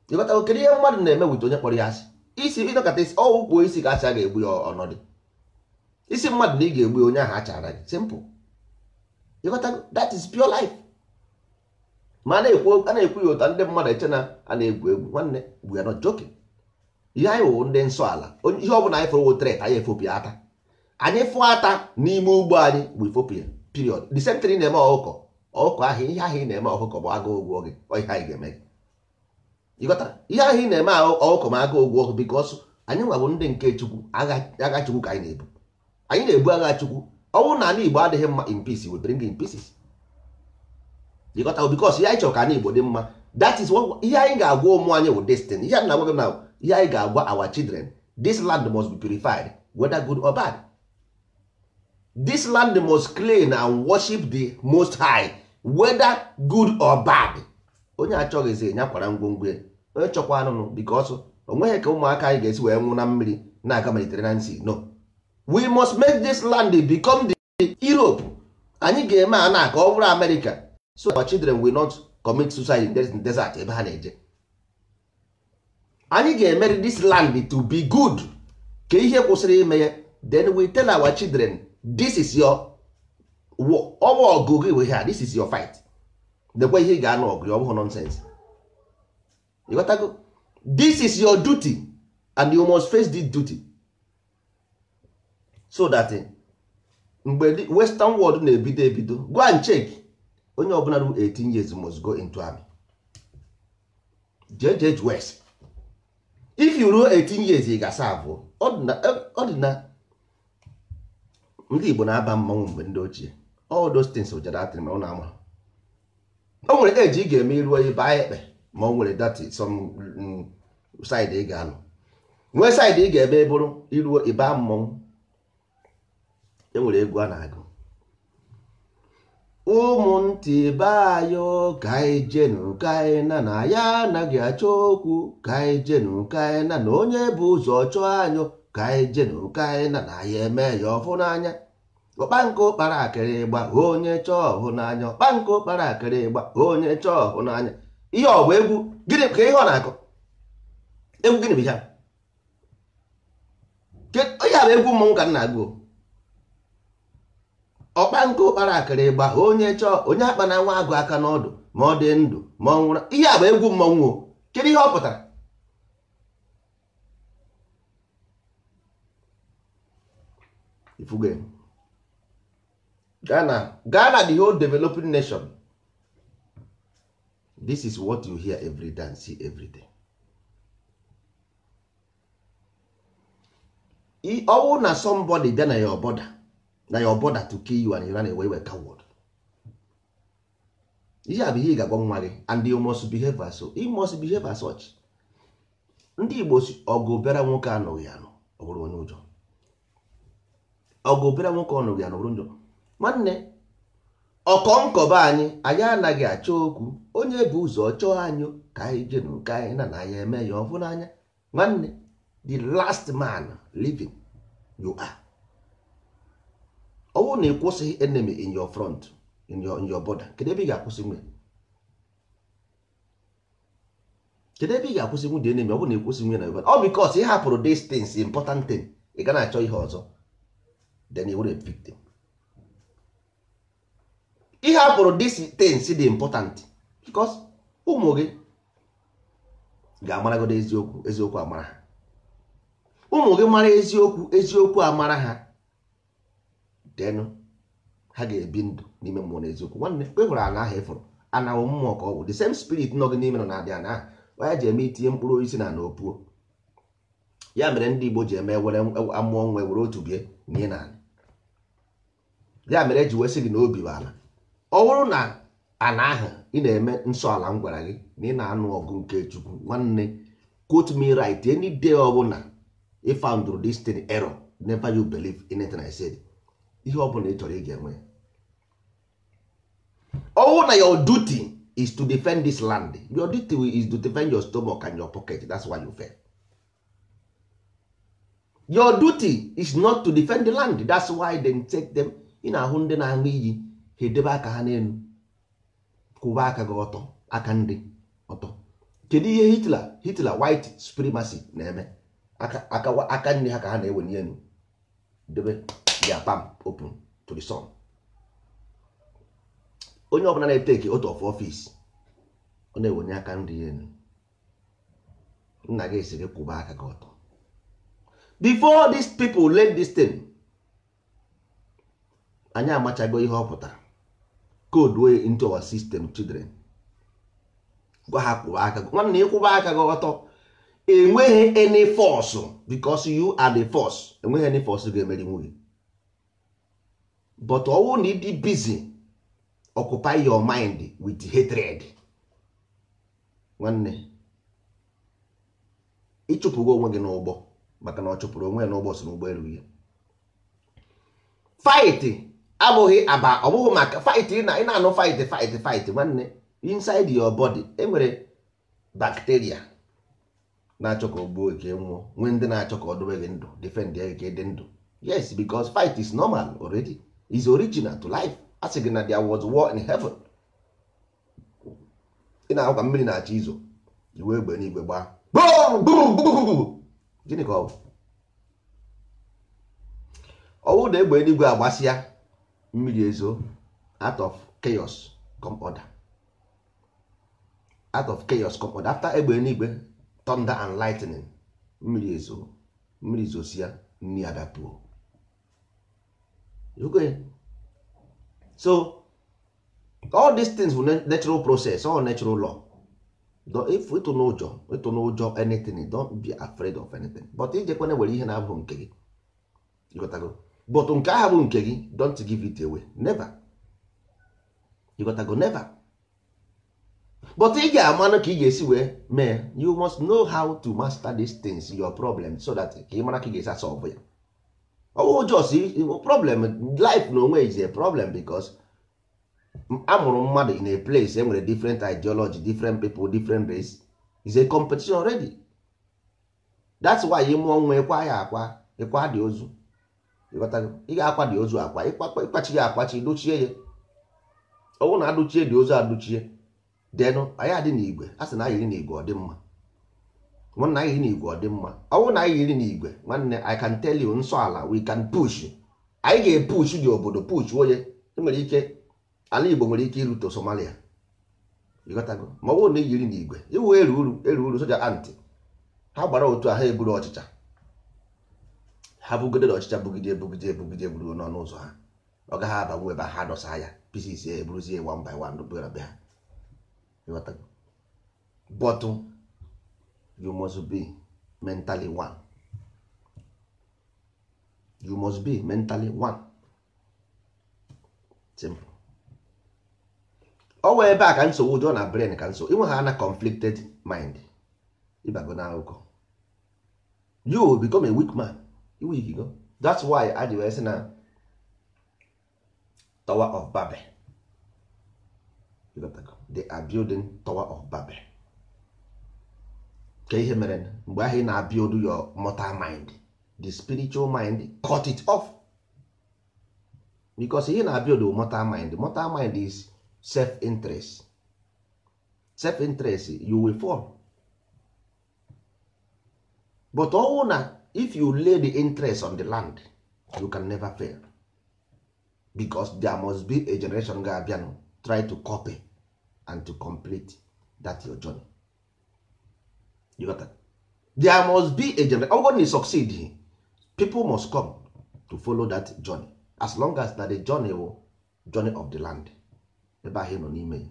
Ịghọtago? Kedu ihe mmadụ na-eme with onye kpọrọ ya asị? Isi ịnọkọta isi ọwụ kwuo isi ka asị a ga-egbu ya ọnọdụ isi mmadụ na ị ga-egbu ya onye ahụ achara gị. Simple. Ịghọtago? That is pure life. Ma a na-ekwu, a na-ekwu ya ụta, ndị mmadụ eche na a na-egwu egwu. Nwanne, we are not joking. Ihe anyị wụ ndị nsọ ala. Ihe ọ bụla anyị fụrụ wụ threat, anyị efopụ ya ata. Anyị fụ ata n'ime ugbo anyị, we fopụ ya, period. The same thing ị na-eme ọkụkọ, ọkụkọ ahụ, ihe ahụ ị na-eme ọkụkọ bụ agụụ ụgwọ gị. Ọ ihe anyị ga-eme gị. Ịghọtara? Ihe ahụ ị na-eme ahụ ọkụkọ ma agụụ ụgwọ gị, because anyị nwa bụ ndị nke Chukwu. Agha Chukwu ka anyị na-ebu. Anyị na-ebu agha Chukwu. Ọ bụrụ na ala Igbo adịghị mma in peace, we bring in pieces. Ịghọtara? Because ihe anyị chọrọ ka ala Igbo dị mma. That is what ihe anyị ga-agwa ụmụ anyị wụ destiny. Ihe a na-agwa gị na ihe anyị ga-agwa our children, this land must be purified, whether good or bad. This land must clean and worship the Most High, whether good or bad. Onye achọghịzi ya kwara ngwongwo ya, onye chọkwa anụnụ, because o nweghị ka ụmụaka anyị ga-esi wee nwụ na mmiri na-aga Mediterranean Sea. No, we must make this land become the Europe. Anyị ga-eme a na ka ọ bụrụ America, so our children will not commit suicide in the desert ebe ha na-eje. Anyị ga-emeri this land to be good ka ihe kwụsịrị ime ya. Then we tell our children, this is your ọ bụ ọgụ gị we ha, this is your fight. Dekwa ihe ị ga-anụ ọgụ ya, ọ bụghị nonsense. You, this is your duty and you must face this duty, so that mgbe the western world na-ebido ebido, go and check, onye ọbụla ru 18 years must go into army. Jj west, if you ruo 18 years, ị ga-asa abụọ. Ọ dị na ndị Igbo na-aba mmanwụ mgbe ndị ochie. All those things ụjara atịrị ma ọ na-ama. O nwere eji ị ga-eme iruo ịba ekpe, ma o nwere that some side ị ga-anọ, nwee side ị ga-eme bụrụ iruo ịba mmọnwụ. E nwere egwu a na-agụ, ụmụntị be anyị, ka anyị jenu, ka anyị na na ya anaghị achọ okwu, ka anyị jenu, ka anyị na na onye bụ ụzọ chọọ anyị, ka anyị jenu, ka anyị na na ya eme ya ọfụ n'anya. Ọkpa nkụ kpara akịrị ịgba, onye chọọ ọhụ n'anya. Ọkpa nkụ kpara akịrị ịgba, onye chọọ ọhụ n'anya. Ihe ọ bụ egwu gịnị ka ihe ọ na-akọ? Egwu gịnị bụ ihe a? Onye a bụ egwu mmọnwụ ka m na-agụ. Ọkpa nke ụkpara akịrị gba onye chọọ onye akpa na nwa agụ aka n'ọdụ ma ọ dị ndụ ma ọ nwụrụ. Ihe a bụ egwu mmọnwụ o. Kedu ihe ọ pụtara? Ifuge Ghana, the whole developing nation. This is what you hear every day and see every day. Ọwụ na somebody bịa na your border, na your border to kill you and you run away with coward. Ihe a bụ ihe ị ga-agwa nwa gị, and you must behave as so. You must behave as such. Ndị Igbo si ọgụ bịara nwoke anọghị anọ ọ bụrụ onye ụjọ. Ọgụ bịara nwoke ọnọghị anọ bụrụ njọ. Nwanne, ọkọ nkọba anyị anyị anaghị achọ okwu, onye bụ ụzọ chọọ anyị ka anyị jenu ka anyị na na ya eme ya ọfụ n'anya. Nwanne, the last man living you are. Ọ bụrụ na ị kwụsịghị enemy in your front, in your border, kedu ebe ị ga-akwụsị nwe? Kedu ebe ị ga-akwụsị nwe the enemy? Ọ bụrụ na ị kwụsị nwe na your border, ọ because ị hapụrụ these things important thing, ị ga na-achọ ihe ọzọ, then you were a victim. Ị hapụrụ these things dị important because ụmụ gị ga-amaragodo eziokwu, eziokwu amara ha. Ụmụ gị mara eziokwu, eziokwu amara ha, then ha ga-ebi ndụ n'ime mmụọ na eziokwu. Nwanne, kwe hụrụ ana ahụ ịfụrụ anawo mmụọ ka ọ bụ the same spirit nọ gị n'ime nọ na-adị ana ahụ. Onye ji eme itinye mkpụrụ osisi na ana opuo. Ya mere ndị Igbo ji eme were amụọ nwa were otu bie nye na ala. Ya mere eji wee sị gị na obi bụ ala. Ọ bụrụ na ana ahụ ị na-eme nsọ ala m gwara gị na ị na-anụ ọgụ nke Chukwu, nwanne, quote me right, any day ọbụla ị found this thing error, never you believe in anything I said. Ihe ọbụla ị chọrọ ị ga-enwe. Ọ bụrụ na your duty is to defend this land, your duty is to defend your stomach and your pocket. That's why you fail. Your duty is not to defend the land. That's why they take them. Ị na-ahụ ndị na-aṅụ iyi ha edebe aka ha n'elu, kwụba aka gị ọtọ, aka ndị ọtọ. Kedu ihe Hitler white supremacy na-eme? Aka nri ha ka ha na-ewe n'elu, debe their palm open to the sun. Onye ọbụla na-etake out of office, ọ na-ewenye aka nri elu. Nna gị sị gị kwụba aka gị ọtọ. Before these people learn this thing, anyị amachago ihe ọ pụtara. Code way into our system, children. Gwa ha kwụba aka gị. Nwanne, ịkwụba aka gị ọtọ, enweghị any force, because you are the force. Enweghị any force ga-emeri nwunye. But ọwụ na ịdị busy occupy your mind with hatred, nwanne, ịchụpụgo onwe gị n'ụgbọ, maka na ọ chụpụrụ onwe ya n'ụgbọ si n'ụgbọ erughị ya. Fight abụghị aba, ọ bụghị maka fight. Ị na-anụ fight fight fight, nwanne, inside your body enwere bacteria na-achọ ka o gbuo gị nwụọ, nwee ndị na-achọ ka ọ dobe gị ndụ, defend ya ka dị ndụ. Yes, because fight is normal already, is original to life. A sị gị na there was war in heaven. Ị na-ahụ ka mmiri na-achọ izo, iwe egbe n'igwe gbaa, gịnị ka ọ bụ? Ọ bụrụ na egbe eluigwe agbasịa, mmiri ezo, out of chaos come order. Out of chaos come order. After egbe eluigwe, thunder and lightning, mmiri ezo, mmiri zosia, nni adapụo. Okay. So all these things were natural process, all natural law. If ịtụ n'ụjọ, ịtụ n'ụjọ anything, don't be afraid of anything. But ijekwana were ihe na-abụ nke gị, ịghọtago? But nke ahụ bụ nke gị, don't give it away, never. Ịghọtago? Never. But ị ga-amanụ ka ị ga-esi wee mee. You must know how to master these things, your problem, so that ka ị mara ka ị ga-esi asolve ya. Ọ bụghị just problem life na onwe is a problem, because amụrụ mmadụ in a place e nwere different ideology, different people, different race. Is a competition already. That's why ị mụọ nwa, ịkwa ya akwa, ịkwa dị ozu. Ị ga-akwa dị ozu akwa, ịkwachi ya akwachi, dochie ya. Ọ bụrụ na adụchie dị ozu adụchie, denụ anyị adị n'igwe, a sị na anyị n'igwe ọ dị mma. Nwanne, anyị yiri n'igwe, ọ dị mma. Ọ bụrụ na anyị yiri n'igwe, nwanne, I can tell you, nsọ ala, we can push. Anyị ga-epush dị obodo, push onye nwere ike. Ala Igbo nwere ike irute Somalia. Ịghọtago? Ma ọ bụrụ na i yiri n'igwe, iwu eru uru, eru uru soja antị ha gbara otu a, ha eburu ọchịcha, ha bugidere ọchịcha, bugide, ebugide, ebugide, eburu n'ọnụ ụzọ ha, ọ gaghị abanwu ebe ha dọsa ya pieces ya, eburuzie one by one bụra be ha. Ịghọtago? But you must be mentally one. You must be mentally one. Simple. Ọ wee ebe a ka nsogbu jụọ na brain, ka nsogbu inwe ha na conflicted mind, ịbago na akụkọ, you will become a weak man. You weak go. That's why a ji wee sị na Tower of Babel. They are building Tower of Babel. Ka ihe mere mgbe ahụ ị na-build your mortal mind, the spiritual mind cut it off, because ihe na-build mortal mind, mortal mind is self-interest. Self-interest, you will fall. But ọwụ na if you lay the interest on the land, you can never fail, because there must be a generation ga-abịanụ try to copy and to complete that your journey. You got that? There must be a generation. Ọ bụrụ na you succeed, people must come to follow that journey, as long as na the journey wụ journey of the land ebe ahụ ị nọ n'ime ya.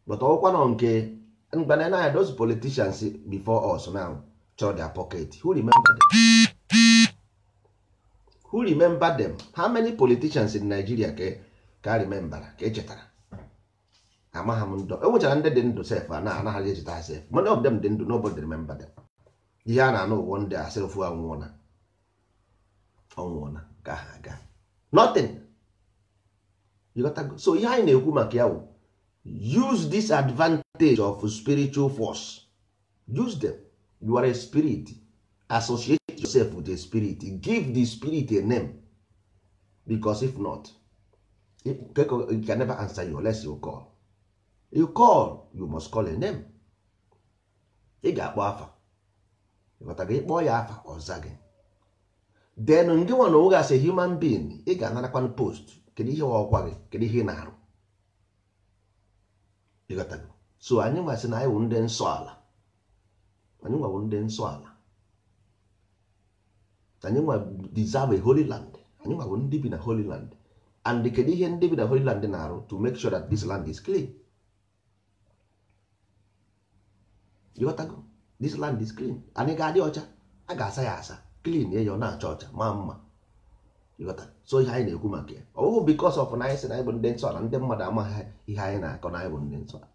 But ọkwa nọ nke mgbanana ya, those politicians before us now chọrọ their pocket. Who remember them? Who remember them? How many politicians in Nigeria ka remember, ka echetara? Amagha m ndụ enwechara ndị dị ndụ sef a na anaghị echeta ha sef. Many of them dị ndụ, nobody remember them. Ihe a na-anụ ụwọ ndị a sịrị ofu anwụọna, ọnwụọna, ka ha aga, nothing. You got to go. So ihe anyị na-ekwu maka ya wụ use this advantage of spiritual force. Use them. You are a spirit. Associate yourself with a spirit. Give the spirit a name, because if not, it can never answer you unless you call. You call, you must call a name. Ị ga-akpọ afa. Ịghọta gị? Ịkpọ ya afa, ọza gị. Then ndị nwa na onwe as a human being, ị ga-anarakwan post. Kedu ihe ọkwa gị? Kedu ihe ị na-arụ? Ịghọtago? So anyị nwasị na anyị wụ ndị nsọ ala. Anyị nwa wụ ndị nsọ ala. Anyị nwa deserve a holy land. Anyị nwa bụ ndị bi na holy land. And kedu ihe ndị bi na holy land na-arụ to make sure that this land is clean? Ịghọtago? This land is clean. Anyị ga-adị ọcha, a ga-asa ya asa, clean ya, ọ na-acha ọcha, maa mma. Ịghọta? So ihe anyị na-ekwu maka ya, ọ bụghị because of na anyị sị na anyị bụ ndị nsọ ala, ndị mmadụ amaghị ihe anyị na-akọ na anyị bụ ndị nsọ ala.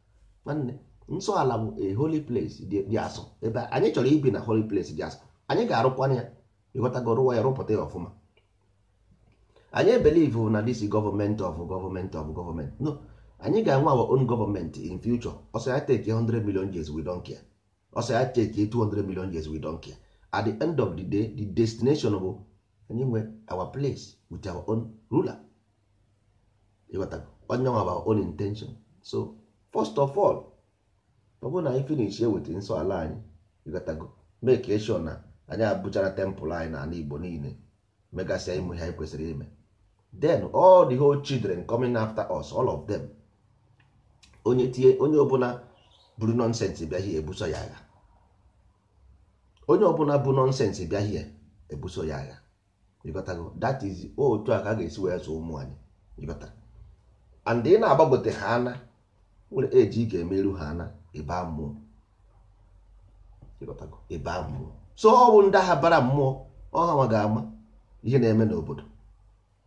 Nwanne, nsọ ala bụ a holy place dị asọ, ebe anyị chọrọ ibi na holy place dị asọ. Anyị ga-arụkwana ya. Ịghọtago? Rụwa ya, rụpụta ya ọfụma. Anyị believe na this government of government of government, no. Anyị ga-enwe our own government in future. Ọsọ ya take 100 million years, we don't care. Ọsọ ya take 200 million years, we don't care. At the end of the day, the destination bụ anyị nwe our place with our own ruler. Ịghọtago? Onye nwe our own intention. So first of all, ọ bụrụ na anyị finish with nsọ ala anyị, ịghọtago, make sure na anyị abụchara temple anyị n'ala Igbo niile, megasịa ịmụ ihe anyị kwesịrị ime, then all the whole children coming after us, all of them, onye tie, onye ọbụla buru nonsense bịa hie, ebuso ya agha. Onye ọbụla bụ nonsense bịa hie, ebuso ya agha. Ịghọtago? That is otu a ka a ga-esi wee zụọ ụmụ anyị. Ịghọtara? And ị na-agbagote ha ana nwere eji ị ga-emeru ha ana ịba mmụọ. Ịghọtago? Ịba mmụọ. So ọ bụ ndị agha bara mmụọ, ọha nwa ga-ama ihe na-eme n'obodo.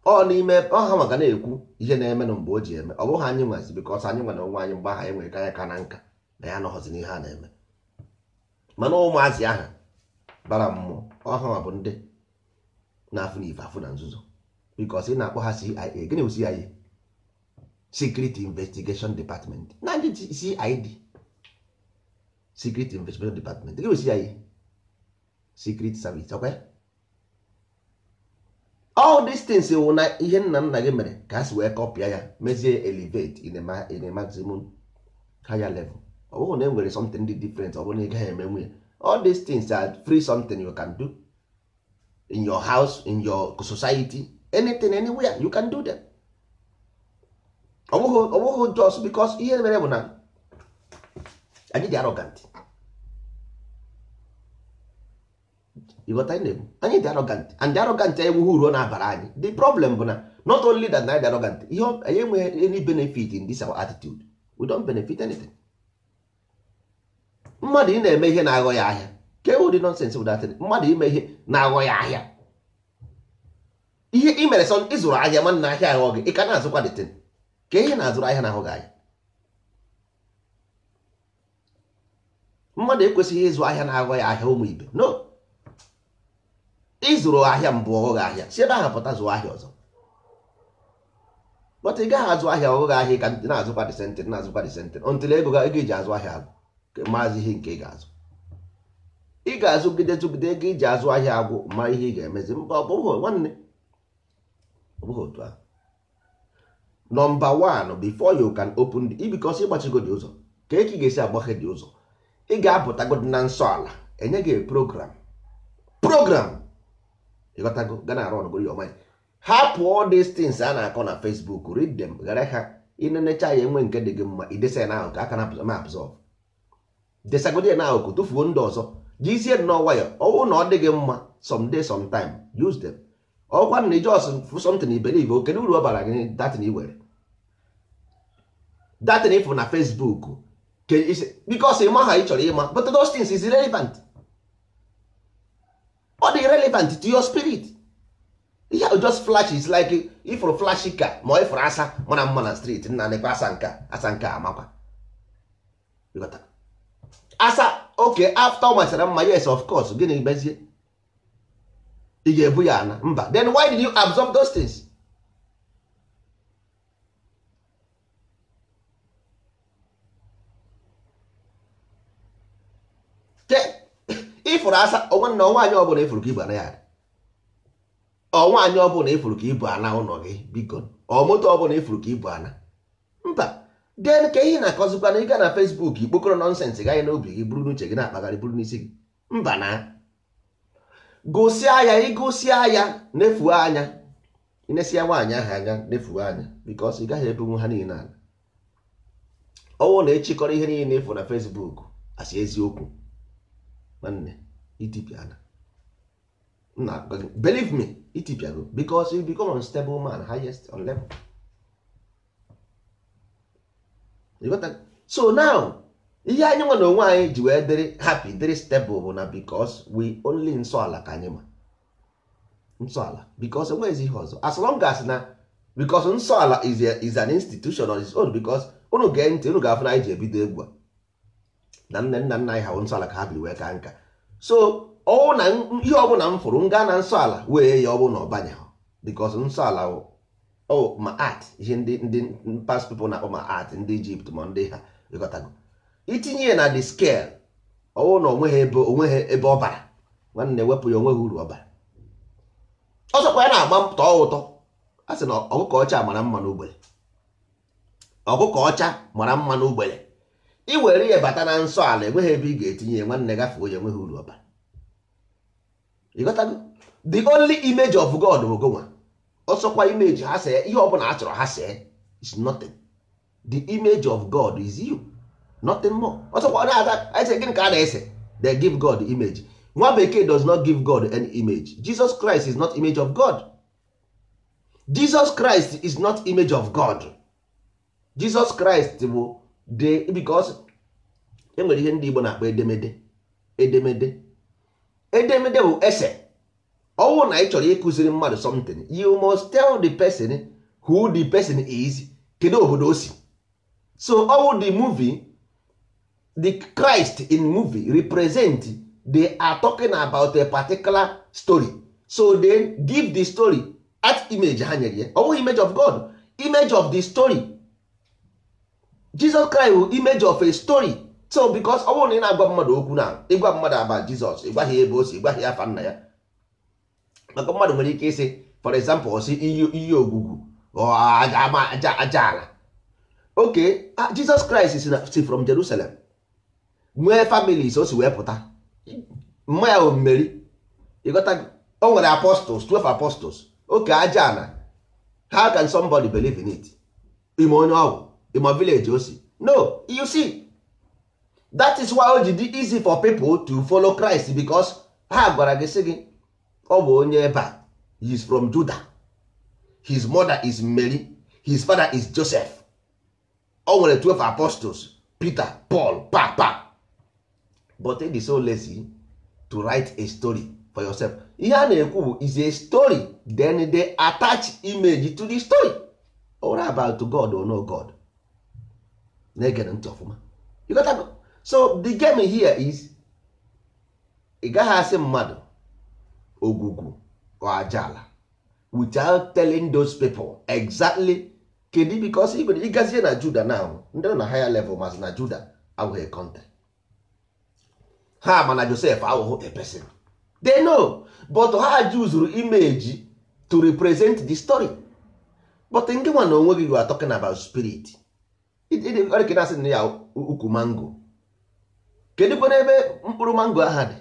Ọ n'ime ọha nwa ga na-ekwu ihe na-eme na mgbe o ji eme. Ọ bụghị anyị nwazi, because anyị nwa na onwe anyị mgbe ahụ anyị nwere ka anya ka na nka na ya anọghọzi n'ihe a na-eme. Mana ụmụazị ahụ bara mmụọ, ọha nwa bụ ndị na-afụ na ife afụ na nzuzo, because ị na-akpọ ha CIA. Gịnị bụ CIA? Secret Investigation Department. Na ndị CID, Secret Investigation Department. Gịnị bụ CIA? Secret Service. Okay, all these things wụ na ihe nna nna gị mere ka ha si wee kọpịa ya, mezie elevate in a maximum higher level. Ọ bụrụ na e nwere something dị different, ọ bụrụ na ị gaghị eme nwunye, All these things are free, something you can do in your house, in your society, anything, anywhere you can do them. Ọ bụghị just because ihe mere bụ na anyị dị arrogant. Ịghọta ihe na-ekwu? Anyị dị arrogant, and arrogant enweghị uru ọ na-abara anyị. The problem bụ na not only that na anyị dị arrogant, ihe anyị enweghị any benefit in this our attitude. We don't benefit anything. Mmadụ ị na-eme ihe na-aghọ ya ahịa, ke ụdị nonsense bụ that? Mmadụ ime ihe na-aghọ ya ahịa, ihe ị mere sọ ịzụrụ ahịa, ma na ahịa aghọ gị, ị ka na-azụkwa the thing. Ka ihe na-azụrụ ahịa na-aghọ gị ahịa. Mmadụ ekwesịghị ịzụ ahịa na-aghọ ya ahịa, ụmụ ibe. No, ịzụrụ ahịa mbụ ọghọ gị ahịa, si ebe ahụ pụta zụọ ahịa ọzọ. But ị gaghị azụ ahịa ọghọ gị ahịa, ka na-azụkwa the same thing, na-azụkwa the same thing until ego ego iji azụ ahịa agwụ, maazị ihe nke ị ga-azụ. Ị ga-azụgide zụgide ego iji azụ ahịa agwụ, ma ihe ị ga-emezi. Mba, ọ bụghị nwanne, ọ bụghị otu ahụ. Number one, before you can open the, because ịgbachigo dị ụzọ, ka eke ga-esi agbaghe dị ụzọ, ị ga-apụtagodi na nsọ ala, enye gị program, ịghọtago, ga na arụ ọnụgoro your mind. Hapụ all these things a na-akọ na Facebook, read them, ghara ha ịnenecha ya, enwe nke dị gị mma, idesa ya n'ahụ ka aka na absorb, desagodi ya n'ahụ, tụfuo ndị ọzọ, jizie nnọọ nwayọ. Ọwụ na ọ dị gị mma, someday, sometime, use them. Ọkwa na just for something you believe, kedu uru ọ bara gị datin i were, datin ịfụ na Facebook? Because ịma ha ị chọrọ ịma, but those things is irrelevant. Ọ dị relevant to your spirit. Ihe ahụ just flash is like ifụrụ flash ka ma ifụrụ asa mara mma na street, nna nekwa asa nka, asa nke amakwa asa. Okay, after ọ masịrị mma, yes, of course, gịnị mezie? Ị ga-ebu ya ana? Mba. Then why did you absorb those things? Ịfụrụ asa onwe na nwaanyị ọbụla ịfụrụ ka ibu ana ya, nwaanyị ọbụla ịfụrụ ka ibu ana ụlọ gị, biko, ọ moto ọbụla ịfụrụ ka ibu ana, mba. Then ka ihe na-akọzikwa na ịga na Facebook ikpokọrọ nonsense gaghị n'obi gị, buru n'uche gị na-akpagharị, buru n'isi gị. Mba, na gụsịa ya, ịgụsịa ya, nefuo anya, inesia nwaanyị ahụ anya, nefuo anya, because ị gaghị ebunwu ha niile ala. Ọnwụ na echikọrọ ihe niile ịfụ na Facebook asị eziokwu, nwanne, itipịana na, believe me, itipịago, because you become unstable man, highest on level. You got that? So now ihe anyị nwe na onwe anyị ji wee dịrị happy, dịrị stable bụ na because we only nsọ ala ka anyị ma nsọ ala, because enweghịzi ihe ọzọ. As long as na because nsọ ala is an institution on its own, because unu gee ntị, unu ga-afụ na anyị ji ebido egwu a na nne nna nna anyị ha nsọ ala ka ha biri wee ka nka. So ọwụ na ihe ọbụla m fụrụ nga na nsọ ala wee ya, ọ bụ na ọbanyeghị, because nsọ ala o ma art, ihe ndị past people na-akpọ ma art ndị Egypt ma ndị ha, ịghọtago, itinye ya na the scale, ọwụ na onweghị ebe, onweghị ebe ọ bara, nwanne, wepụ ya, onweghị uru ọ bara. Ọzọkwa, ya na-agba tọọ ụtọ, a sị na ọkụkọ ọcha mara mma n'ugbele, ọkụkọ ọcha mara mma n'ugbele, i were ya bata na nsọ ala, enweghị ebe ị ga-etinye ya, nwanne, gafee ya, enweghị uru ọ bara. Ịghọtago? The only image of God bụ gonwa. Ọsọkwa image ha see, ihe ọbụla a chọrọ ha see is nothing. The image of God is you, nothing more. Ọsọkwa na-aza ese, gịnị ka a na-ese? They give God image. Nwa bekee does not give God any image. Jesus Christ is not image of God. Jesus Christ is not image of God. Jesus Christ bụ the, because enwere ihe ndị Igbo na-akpọ edemede. Edemede, edemede bụ ese. Ọwụ na ị chọrọ ịkụziri mmadụ something, you must tell the person who the person is, kedu obodo o si. So ọwụ the movie, the Christ in movie represent, they are talking about a particular story, so they give the story at image ha nyere ya. Ọ bụghị image of God, image of the story. Jesus Christ bụ image of a story. So because ọ bụrụ na ị na-agwa mmadụ okwu, na ịgwa mmadụ about Jesus, ịgwaghị ebe o si, ịgwaghị afa nna ya, maka mmadụ nwere ike ịsị, for example, ọsị iyi ogwugwu aja aja ala. Okay, Jesus Christ si from Jerusalem, nwee families o si wee pụta. Mma ya Mary. Ịghọta, o nwere apostles, 12 apostles. Oke aja ana, how can somebody believe in it? Ime onye ọgwụ, ime village o si. No, you see, that is why o ji dị easy for people to follow Christ, because ha gwara gị sị gị ọ bụ onye ebe a. He is from Judah, his mother is Mary, his father is Joseph. O nwere 12 apostles, Peter, Paul, pa pa. But it is so lazy to write a story for yourself. Ihe a na-ekwu bụ is a story, then they attach image to the story. All about God or no God, na-ege ntị ọfụma. You got to. So the game here is, ị gaghị asị mmadụ ogwugwu or ajala without telling those people exactly kedu, because even ịgazie na Judah now, ndị nọ na higher level masị na Judah abụghị a country. Ha ma na Joseph awụghị a person. They know, but ha juzuru image to represent the story. But nke nwa na onwe gị, you are talking about spirit. Ọ na-asị na ya ukwu mango, kedu kwana ebe mkpụrụ mango aha dị?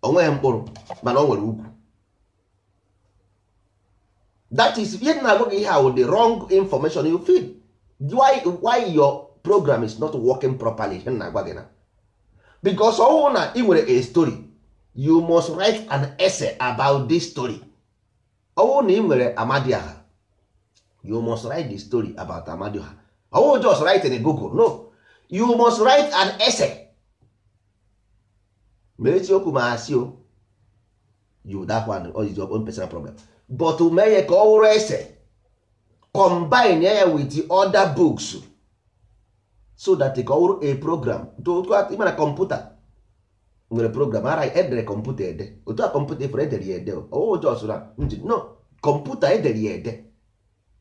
O nweghị mkpụrụ, mana o nwere ukwu. That is ihe na-agwa gị. Ihe ahụ, the wrong information you feed, why your program is not working properly. Ihe na-agwa gị na because ọwụ na ị nwere a story, you must write an essay about this story. Ọwụ na ị nwere Amadioha, you must write the story about Amadioha. Ọwụ just write in Google, no, you must write an essay. Ma eziokwu ma asị o, you, that one is your own personal problem, but mee ya ka ọ wụrụ essay, combine ya with the other books so that ka ọ wụrụ a program. Ịmana kọmputa nwere program ara edere kọmputa ede. Otu a kọmputa ifere edere ya ede, ọwụ just na no kọmputa edere ya ede,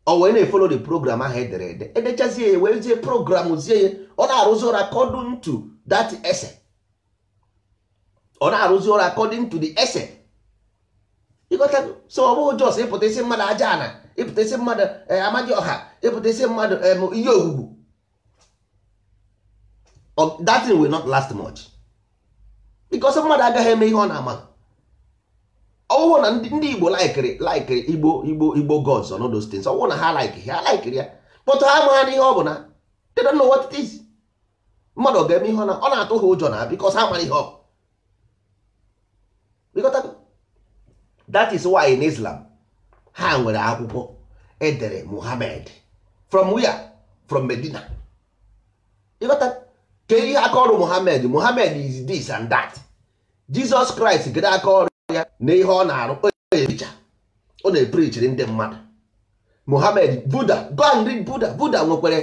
ọ wee na-efollow the program ahụ edere ede. Edechazie ya, wee zie program zie ya, ọ na-arụzi ọrụ according to that essay. Ọ na-arụzi ọrụ according to the essay. Ịghọta? So ọ bụghị just ịpụta isi mmadụ aja ana, ịpụta isi mmadụ amadioha, ịpụta isi mmadụ ihe ogwugwu. That thing will not last much because mmadụ agaghị eme ihe ọ na-ama. Ọwụhụ na ndị Igbo likeri Igbo gods or those things. Ọwụhụ na ha like, ha likeri ya, but ha amaghị na ihe ọ bụ na they don't know what it is. Mmadụ ọ ga-eme ihe ọ na-atụ ha ụjọ na because ha mara ihe ọ bụ. That is why in Islam ha nwere akwụkwọ edere Muhammad. From where? From Medina. Ịghọta? Ke ihe aka ọrụ Muhammad? Muhammad is this and that. Jesus Christ, kedu aka ọrụ ya na ihe ọ na-arụ? Ọ na-epreachiri ndị mmadụ. Muhammad, Buddha, go and read Buddha. Buddha nwekwara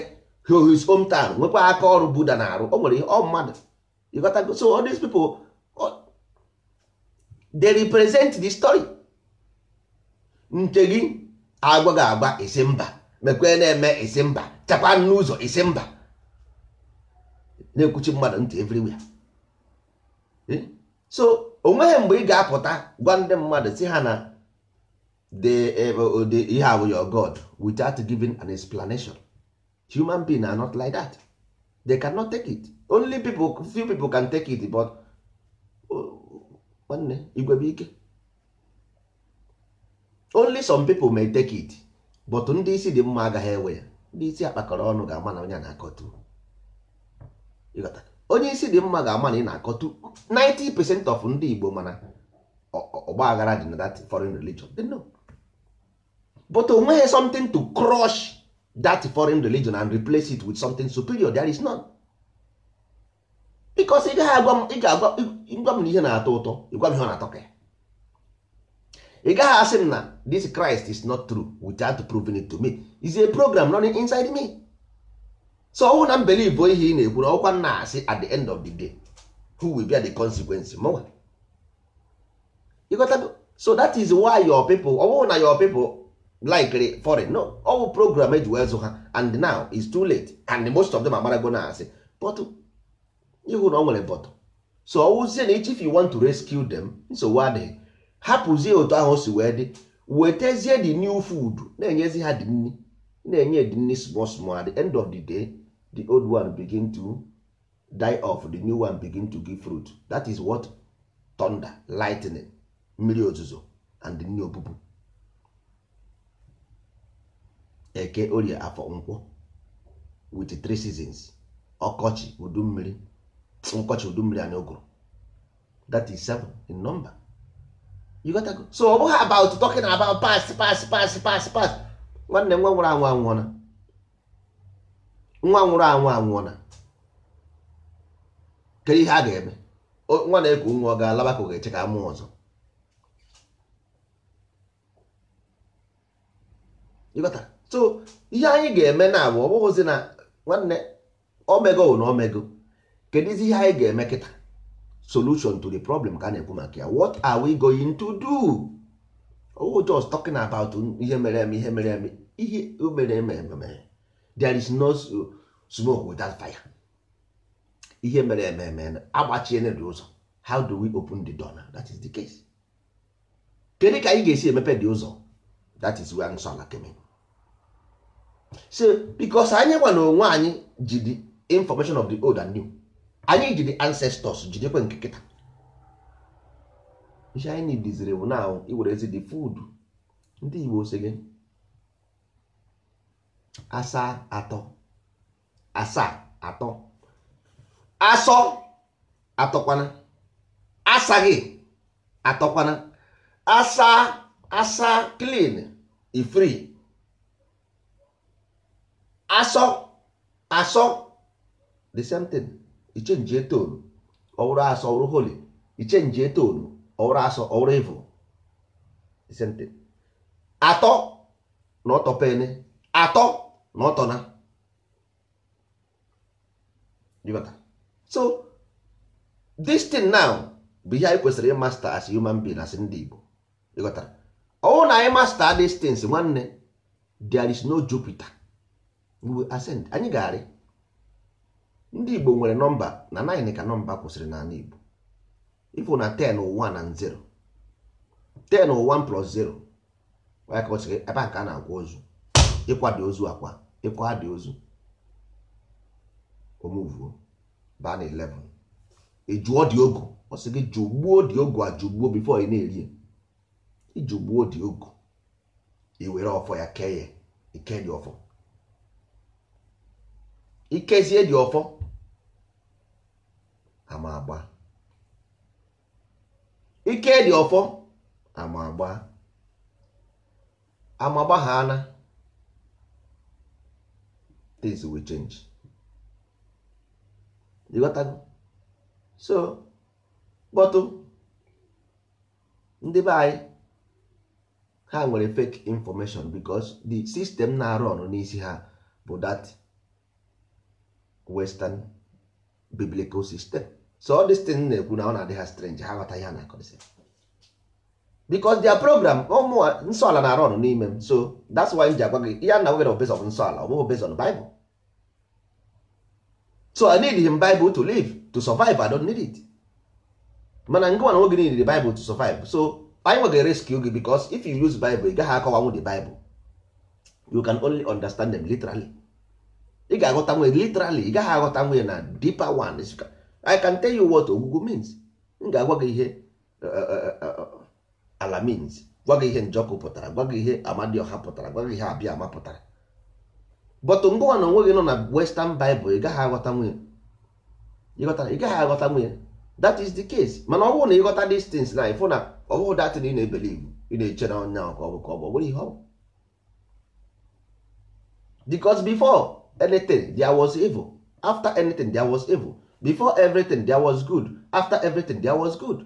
his hometown, nwekwa aka ọrụ Buddha na-arụ. O nwere ihe ọ mmadụ. Ịghọta? So all these people, they represent the story. Nke gị agwa gị agba isi mba, mekwe na-eme isi mba, chakwa n'ụzọ isi mba, na-ekwuchi mmadụ ntị everywhere. So o nweghị mgbe ị ga-apụta gwa ndị mmadụ si ha na the ihe awụ your God without giving an explanation. Human being are not like that. They cannot take it. Only people, few people can take it, but nwanne, igwe bụ ike. Only some people may take it, but ndị isi dị mma agaghị ewe ya. Ndị isi akpakọrọ ọnụ ga-ama na onye na-akọtu. Onye isi dị mma ga-ama na ị na-akọtu. 90% of ndị Igbo mana ọgba aghara dị na that foreign religion. They know, but o nweghị something to crush that foreign religion and replace it with something superior. There is none, because ị gaghị agwa m, ị ga-agwa gwa m na ihe na-atọ ụtọ, ịgwa m ihe ọ na-atọ ka ya. Ị gaghị asị m na this Christ is not true without proving it to me. Is a program running inside me. So ọwụ na m believe ihe ị na-ekwu na ọkwa nna asị, at the end of the day, who will bear the consequence? Mụnwa. Ịghọtago? So that is why your people, ọ bụrụ na your people like foreign, no, ọwụ program eji wee zụ ha, and now it's too late, and most of them amarago na asị. But ịhụ na ọ nwere but. So ọwụzie na if you want to rescue them, nsogbu adịghị. Hapụzie otu ahụ o si wee dị, wetezie the new food, na-enyezi ha dị nri, na-enye dị nri small small. At the end of the day, the old one begin to die off, the new one begin to give fruit. That is what thunder, lightning, mmiri ozuzo and the new obubu. Eke, orie, afọ, nkwọ with three seasons. Ọkọchị, udu mmiri, nkọchị, udu mmiri and ụgụrụ. That is seven in number. You got to go. So ọ bụghị about talking about past, past, past, past, past. Nwanne, nwa nwụrụ anwụ anwụọna, nwa nwụrụ anwụ anwụọna. Kedu ihe a ga-eme? Nwa na-eku nwa ọ ga-alaba ka ọ ga-eche ka a mụọ ọzọ? You got that? So ihe anyị ga-eme na abụ ọ bụghịzi na nwanne omego na omego. Kedụzi ihe anyị ga-eme kịta? Solution to the problem ka a na-ekwu maka ya. What are we going to do? Oh, just talking about ihe mere eme, ihe mere eme, ihe mere eme eme. There is no smoke without fire. Ihe mere eme eme, agbachiene dị ụzọ. How do we open the door now? That is the case. Kedu ka anyị ga-esi emepe dị ụzọ? That is where nsọ ala came in. So because anyị nwa na onwe anyị ji the information of the old and new, anyị ji the ancestors, jidekwe nke kịta. Ihe anyị nidiziri bụ now iwerezi the food. Ndị Igbo sị gị asaa atọ, asaa atọ, asọ atọkwana, asaghị atọkwana, asa asa clean ifri, asọ asọ the same thing. Ichenjie tone, ọwụrụ asọ ọwụrụ holy. Ichenjie tone, ọwụrụ asọ ọwụrụ evil, the same thing. Atọ na ọtọ pene, atọ na ọtọ na. You got that? So this thing now bụ ihe anyị kwesịrị ịmaster as human being, as ndị Igbo. Ịghọtara? Ọwụ na anyị master these things, nwanne, there is no Jupiter, we will ascend. Anyị ga-arị. Ndị Igbo nwere nọmba na 9 ka nọmba kwụsịrị n'ala Igbo. Ifụ na 10, 1 and 0, 10, 1 plus 0 ya ka ọ sịrị ebe a ka a na-akwa ozu, ịkwado ozu, akwa ịkwa dị ozu, omuvuo baa na 11. Ị jụọ dị ogu, ọ sị gị jụgbuo dị ogu, ajụgbuo before ị na-eri ya. Ijụgbuo dị ogu, i were ọfọ ya kee ya, ike dị ọfọ, ikezie dị ọfọ, ama agba ike dị ọfọ, ama agba, ama agba ha ana. Things will change. You got that? So but ndị be anyị ha nwere fake information because the system na-arụ ọrụ n'isi ha bụ that western biblical system. So all this thing na-ekwu na ọ na-adị ha strange, ha ghọta ihe a na-akọrịsị because their program ụmụ nsọ ala na-arụ ọrụ n'ime m. So that's why m ji agwa gị ihe a na gị based on nsọ ala, ọ bụghị based on Bible. So I need him Bible to live, to survive. I don't need it. Mana ngị nwa na nwoge need the Bible to survive. So anyị nwere rescue gị because if you use Bible, ị gaghị akọwanwu the Bible. You can only understand them literally. Ị ga-aghọta nwe literally, ị gaghị aghọta nwe na deeper one. I can tell you what ogugu means. M ga-agwa gị ihe ala means, gwa gị ihe njọkụ pụtara, gwa gị ihe amadioha pụtara, gwa gị ihe abịa ama pụtara. But ngụwa na onwe gị nọ na western Bible, ị gaghị aghọta nwunye. Ịghọtara? Ị gaghị aghọta nwunye. That is the case. Mana ọ bụrụ na ịghọta these things na ịfụ na ọ bụghị that thing ị na-ebelieve, ị na-eche na ọnya ka ọ bụ, ka ọ bụ, ọ bụrụ ihe ọ bụ. Because before anything there was evil, after anything there was evil, before everything there was good, after everything there was good.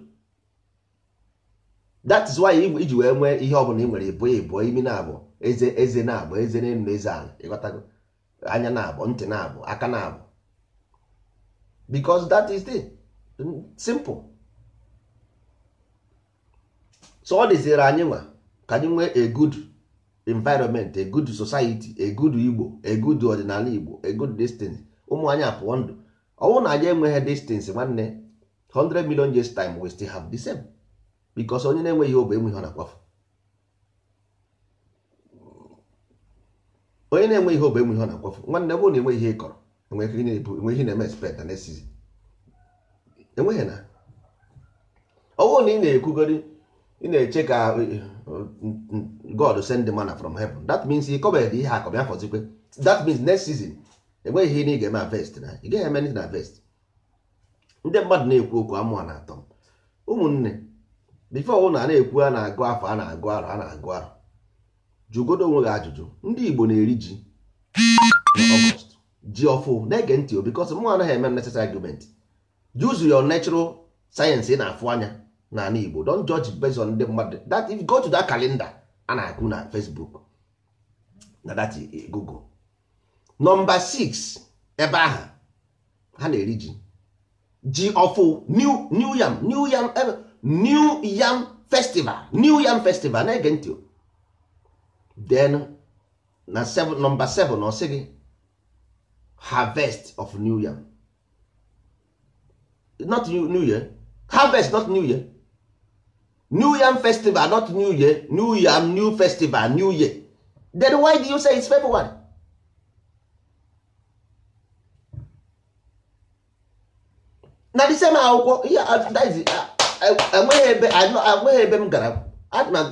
That is why iji wee nwee ihe ọbụla ị nwere, ịbụ ịbụọ imi na-abụ, eze eze na-abụ, eze n'elu na eze ala. Ịghọtago? Anya na-abụ, ntị na-abụ, aka na-abụ, because that is the simple. So ọ dịziri anyị nwa ka anyị nwee a good environment, a good society, a good Igbo, a good ọdịnala Igbo, a good distance. Ụmụ anyị apụọ ndụ. Ọnwụ na anyị enweghị distance, nwanne, 100 million years time we still have the same, because onye na-enweghị obi enweghị ọ na-akwafu. Onye na-enweghị obi enweghị ọ na-akwafu. Nwanne, ọ bụrụ na enweghị ihe ị kọrọ, enweghị ihe na-ebu, enweghị ihe na-eme expect na next season. Enweghị na ọ bụrụ na ị na-ekwugori, ị na-eche ka God send the manna from heaven, that means ị kọbeghị ihe akọbịa fọzikwe. That means next season enweghị ihe ị ga-eme harvest, na ị gaghị eme anything harvest. Ndị mmadụ na-ekwu okwu amụọ na atọ m. Ụmụnne, before ụnụ a na-ekwu a na-agụ afọ, a na-agụ arọ, a na-agụ arọ, jụgodo onwe gị ajụjụ. Ndị Igbo na-eri ji na Ọgọst, ji ọfụ. Na-ege ntị o, because mụ anaghị eme necessary argument. Use your natural science ị na-afụ anya n'ala Igbo. Don't judge based on ndị mmadụ. That if you go to that calendar a na-akụ na Facebook na that Google, number 6 ebe ahụ ha na-eri ji, ji ọfụ, new yam, new yam, new yam festival, new yam festival. Na-ege ntị o. Then na 7, number 7, ọ sị gị harvest of new yam, not new year harvest, not new year, new yam festival, not new year, new yam, new festival, new year. Then why do you say it's February? Na the same akwụkwọ ihe, that is, enweghị ebe, enweghị ebe m gara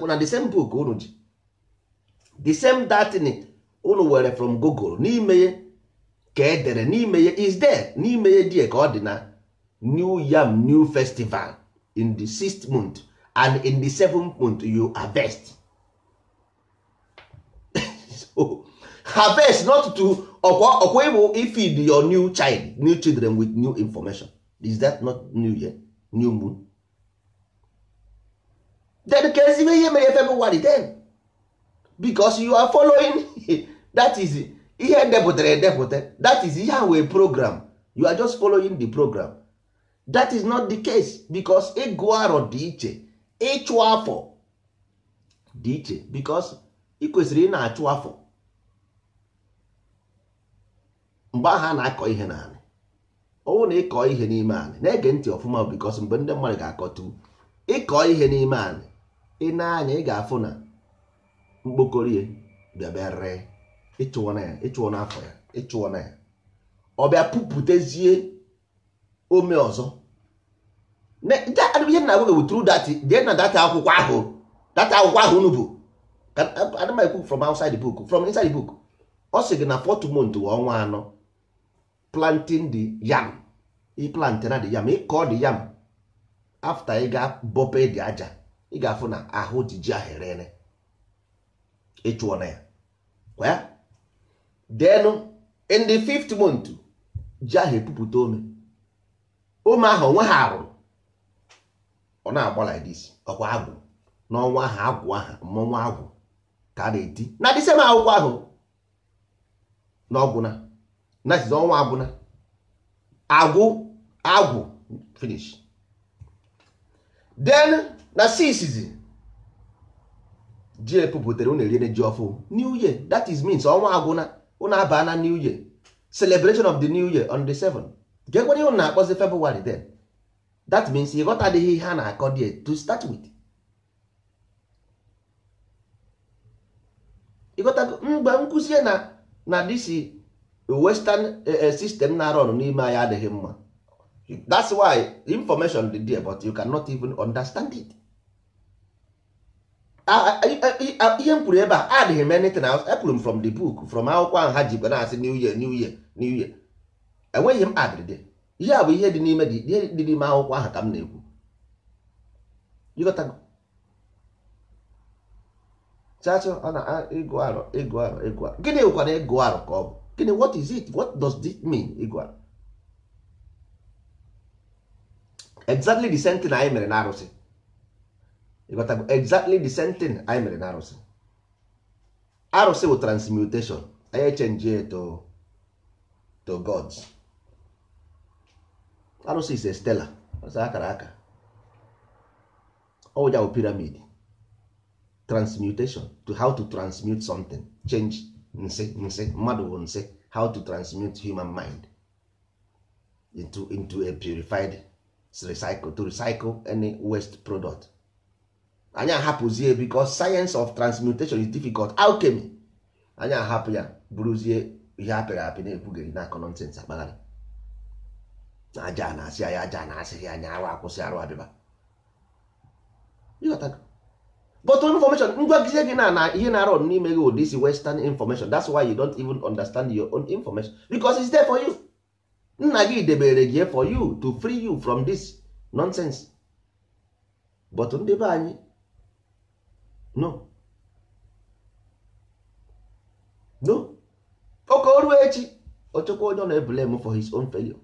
na the same book unu ji, the same datin unu were from Google, n'ime ya ka edere, n'ime ya is there, n'ime ya die ka ọ dị na new yam new festival in the sixth month and in the seventh month you harvest. So harvest not to ọkwa ọkwa ịbụ feed your new child, new children with new information. Is that not new year, new moon? Then ka ezigbo ihe mere February then, because you are following that is ihe edepụtara edepụta, that is ihe a wee program, you are just following the program. That is not the case, because ịgụ arọ dị iche, ịchụ afọ dị iche, because ị kwesịrị ị na-achụ afọ mgbe ahụ a na-akọ ihe n'anị. Ọwụ na ịkọ ihe n'ime anị, na-ege ntị ọfụma, because mgbe ndị mmadụ ga-akọtu ịkọ ihe n'ime anị, ị na-anya ị ga-afụ na mkpokoro ya bịa bịa ree, ịchụọ na ya, ịchụọ n'afọ ya, ịchụọ na ya, ọ bịa pupụtezie ome ọzọ. Ihe na agwa gị through that, jee na data akwụkwọ ahụ, data akwụkwọ ahụ unu bụ ana m ekwu from outside the book, from inside the book. Ọ sị gị na fourth month wụ ọnwa anọ, planting the yam, ị plant na the yam, ịkọ the yam, after ị ga bọpe dị aja, ị ga-afụ na ahụ jiji ahụ erere, ịchụọ na ya kwa ya. Then in the fifth month ji ahụ epupụta ome, ome ahụ onwe ha arụrụ, ọ na-agba like this, ọkwa agwụ n'ọnwa ahụ, agwụ ahụ mmọnwụ agwụ ka a na-eti na the same akwụkwọ ahụ na ọgwụna na ọnwa agwụna, agwụ agwụ finish. Then na six ji epupụtara, unu eriene ji ọfụ, new year. That is means ọnwa agwụna, unu abaa na new year, celebration of the new year on the 7. Gekwere ihe unu na-akpọzi February then. That means ị ghọtadịghị ihe a na-akọ there to start with. Ịghọtago? Mgbe nkụzie na this western system na-arụ ọrụ n'ime anyị adịghị mma. That's why information dị there, but you cannot even understand it. Ihe m kwuru ebe a adịghị m anything else. Ekwuru m from the book, from akwụkwọ ahụ ha jikwa na-asị new year, new year, new year. Enweghị m adịrịdị. Ihe a bụ ihe dị n'ime, ihe dị n'ime akwụkwọ ahụ ka m na-ekwu. Ịghọtago? Chacho, ọ na ịgụ arọ, ịgụ arọ, ịgụ arọ. Gịnị bụkwa na ịgụ arọ ka ọ bụ? Gịnị, what is it? What does this mean, ịgụ arọ? Exactly the same thing anyị mere na arụsị. Ịghọtago? Exactly the same thing anyị mere na arụsị. Arụsị bụ transmutation. Anyị echenji to gods. Arụsị is a stela. Ọsọ akara aka. Ọ ya bụ pyramid. Transmutation, to how to transmute something, change nsị, nsị mmadụ bụ nsị, how to transmute human mind into a purified recycle, to recycle any waste product. Anyị ahapụzie because science of transmutation is difficult, alchemy. Anyị ahapụ ya bụrụzie ihe apịrị apị na-ekwugheri na akọ nonsense akpagharị. Na aja na-asị anyị, aja na-asịghị anyị, arụ akwụsị arụ abịba. But information ngwagizie gị na ihe na-arụ n'ime gị ụdị isi western information. That's why you don't even understand your own information, because it's there for you. Nna gị debere gị for you to free you from this nonsense. But ndị be anyị, no, no, oke oru echi ochekwa onye ọ na-eblame for his own failure.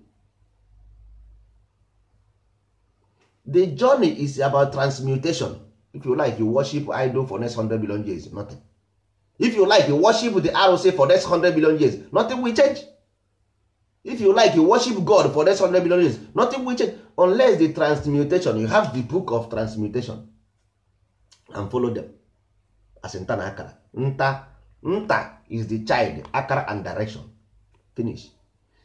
The journey is about transmutation. If you like, you worship idol for next 100 billion years, nothing. If you like, you worship the ROC for next 100 billion years, nothing will change. If you like, you worship God for next 100 billion years, nothing will change. Unless the transmutation, you have the book of transmutation and follow them. As nta na akara. Nta, nta is the child, akara and direction. Finish.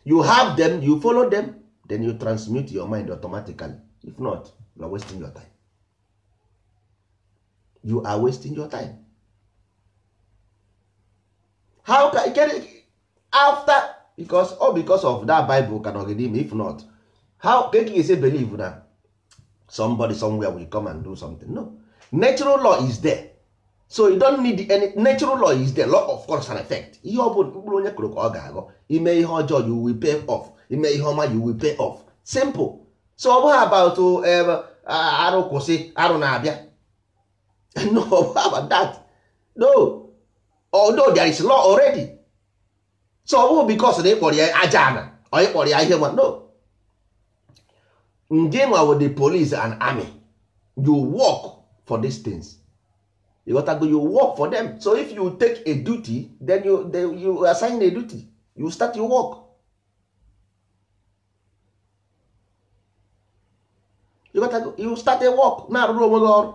You have them, you follow them, then you transmute your mind automatically. If not, you are wasting your time. You are wasting your time. How can it after, because all because of that Bible can redeem. If not, how can you say believe na somebody somewhere will come and do something? No, natural law is there, so you don't need any natural law is there. Law of cause and effect. Ihe ọ bụla mkpụrụ onye kụrụ ka ọ ga-aghọ. Ime ihe ọjọọ, you will pay off. Ime ihe ọma, you will pay off. Simple. So ọ bụghị about arụ kwụsị arụ na-abịa. No, about that. No, although there is law already. So ọ bụghị because na ịkpọrọ ya aja ana or ịkpọrọ ya ihe nwa. No, ndị nwa with the police and army, you work for these things. You got to go, you work for them. So if you take a duty, then you assign a duty, you start your work. You got to go, you start a work. Na-arụrụ onwe gị ọrụ.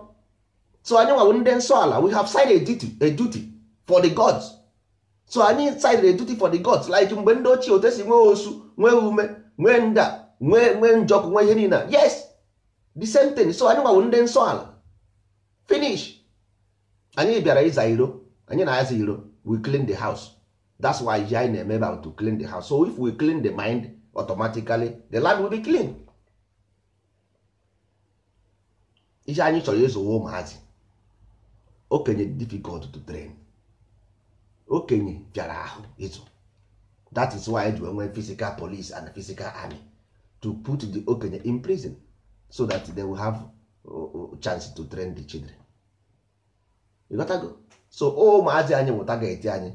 So anyị nwa ndị nsọ ala, we have signed a duty for the gods. So anyị signed a duty for the gods. Like mgbe ndị ochie otu esi nwee osu, nwee ume, nwee nda, nwee njọkụ, nwee ihe niile. Yes, the same thing. So anyị nwa ndị nsọ ala. Finish. Anyị bịara ịza iro, anyị na-aza iro, we clean the house. That's why ji anyị na-eme about to clean the house. So if we clean the mind, automatically the land will be clean. Ihe anyị chọrọ ịzụwa ụmụazị. Okenye difficult to train. Okenye bịara ahụ ịzụ. That is why we nwee physical police and physical army to put the okenye in prison so that they will have chance to train the children. You got to go. So ụmụazị anyị nwụta ga-eti anyị.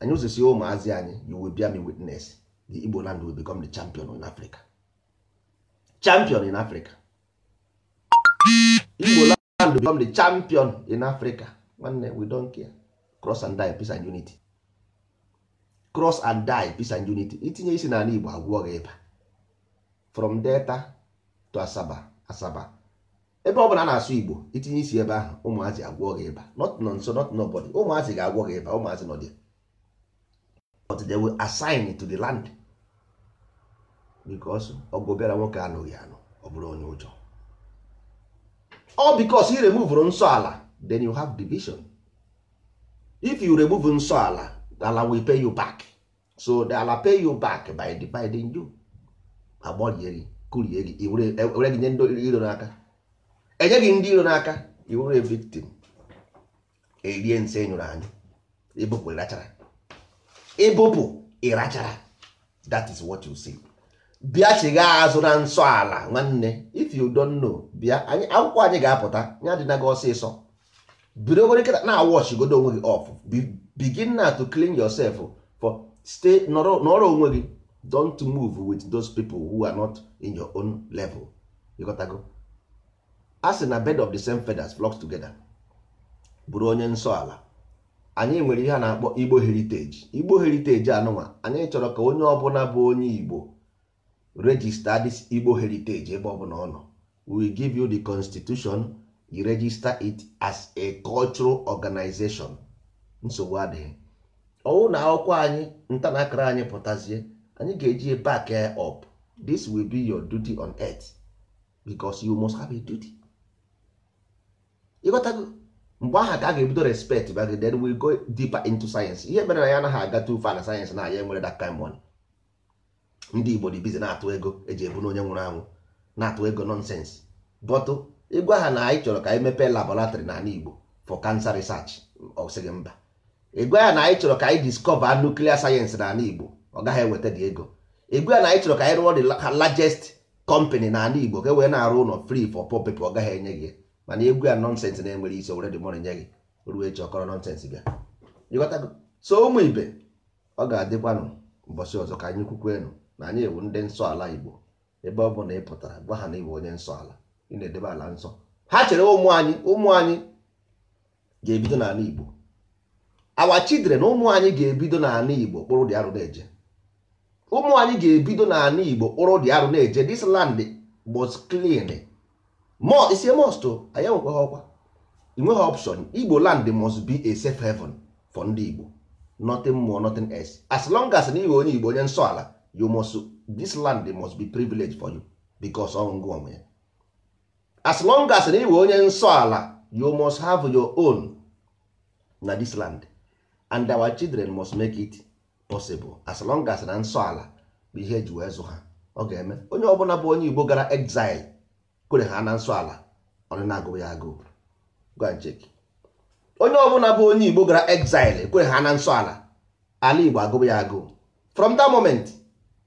Anyị ụzọsi ụmụazị anyị, you will bear me witness. The Igbo land will become the champion in Africa. Champion in Africa. Igbo land will become the champion in Africa. Nwanne, we don't care. Cross and die, peace and unity. Cross and die, peace and unity. Itinye isi n'ala Igbo agwọ gị ịba. From Delta to Asaba, Asaba. Ebe ọ bụla a na-asụ Igbo, itinye isi ebe ahụ, ụmụazị agwọ gị ịba. Not nonso, not nobody. Ụmụazị ga-agwọ gị ịba, ụmụazị nọ there. But they will assign it to the land. Because ọgụ bịara nwoke anụghị anụ, ọ bụrụ onye ụjọ. All because you remove nsọ ala, then you have division. If you remove nsọ ala, ala will pay you back. So the ala pay you back by dividing you. Agbọrie gị, kụrie gị, were gị nye ndị iro n'aka. Enye gị ndị iro n'aka, you were a victim. Erie nsị nyụrụ anyụ, ịbụpụ ịrachara. Ịbụpụ ịrachara. That is what you see. Bịa chigha azụ na nsọ ala nwanne. If you don't know, bịa anyị akwụkwọ anyị ga-apụta, ya adịna gị ọsịsọ. Bidogoro nkịta na-awọchigodo onwe gị off. Begin now to clean yourself for stay nọrọ onwe gị. Don't move with those people who are not in your own level. You got to go. A sị na bed of the same feathers flocks together. Bụrụ onye nsọ ala. Anyị nwere ihe a na-akpọ Igbo heritage. Igbo heritage anụnwa, anyị chọrọ ka onye ọbụla bụ onye Igbo register this Igbo heritage ebe ọbụla ọ nọ. We will give you the constitution, you register it as a cultural organization. Nsogbu adịghị. Ọwụ na akwụkwọ anyị nta na akara anyị pụtazie, anyị ga-eji back up. This will be your duty on earth because you must have a duty. Ịghọtago? Mgbe ahụ ka a ga-ebido respect back, then we go deeper into science. Ihe mere na ya anaghị aga too far na science na ya enwere that kind money. Ndị Igbo dị busy na-atụ ego eji ebu n'onye nwụrụ anwụ, na-atụ ego nonsense. But ịgwa ha na anyị chọrọ ka anyị mepee laboratory n'ala Igbo for cancer research, ọ sị gị mba. Ịgwa ya na anyị chọrọ ka anyị discover nuclear science n'ala Igbo, ọ gaghị eweta dị ego. Ịgwa ya na anyị chọrọ ka anyị rụọ the largest company n'ala Igbo ka e wee na-arụ ụlọ free for poor people, ọ gaghị enye gị. Mana egwu ya nonsense na-enwere isi, were the money nye gị, ruo echi ọkọrọ nonsense bịa. Ịghọtago? So ụmụ ibe, ọ ga-adịkwanụ mbọchị ọzọ ka anyị kwukwenu na anyị ewu ndị nsọ ala Igbo. Ebe ọ bụ na ị pụtara, gwa ha na ịbụ onye nsọ ala, ị na-edebe ala nsọ. Ha chere ụmụ anyị, ụmụ anyị ga-ebido n'ala Igbo. Our children, ụmụ anyị ga-ebido n'ala Igbo kpụrụ dị arụ na-eje. Ụmụ anyị ga-ebido n'ala Igbo kpụrụ dị arụ na-eje. This land must clean more. Is a must o. Anyị enwekwaghị ọkwa, ị nweghị option. Igbo land must be a safe haven for ndị Igbo, nothing more, nothing else. As long as na iwe onye Igbo, onye nsọ ala, you must, this land must be privilege for you, because ọ ngụ onwe ya. As long as na iwe onye nsọ ala, you must have your own na this land, and our children must make it possible. As long as na nsọ ala bụ ihe eji wee zụ ha, ọ ga-eme. Onye ọbụla bụ onye Igbo gara exile kwere ha na nsọ ala, ọ na-agụ ya agụụ. Go and check. Onye ọbụla bụ onye Igbo gara exile kwere ha na nsọ ala, ala Igbo agụụ ya agụụ. From that moment,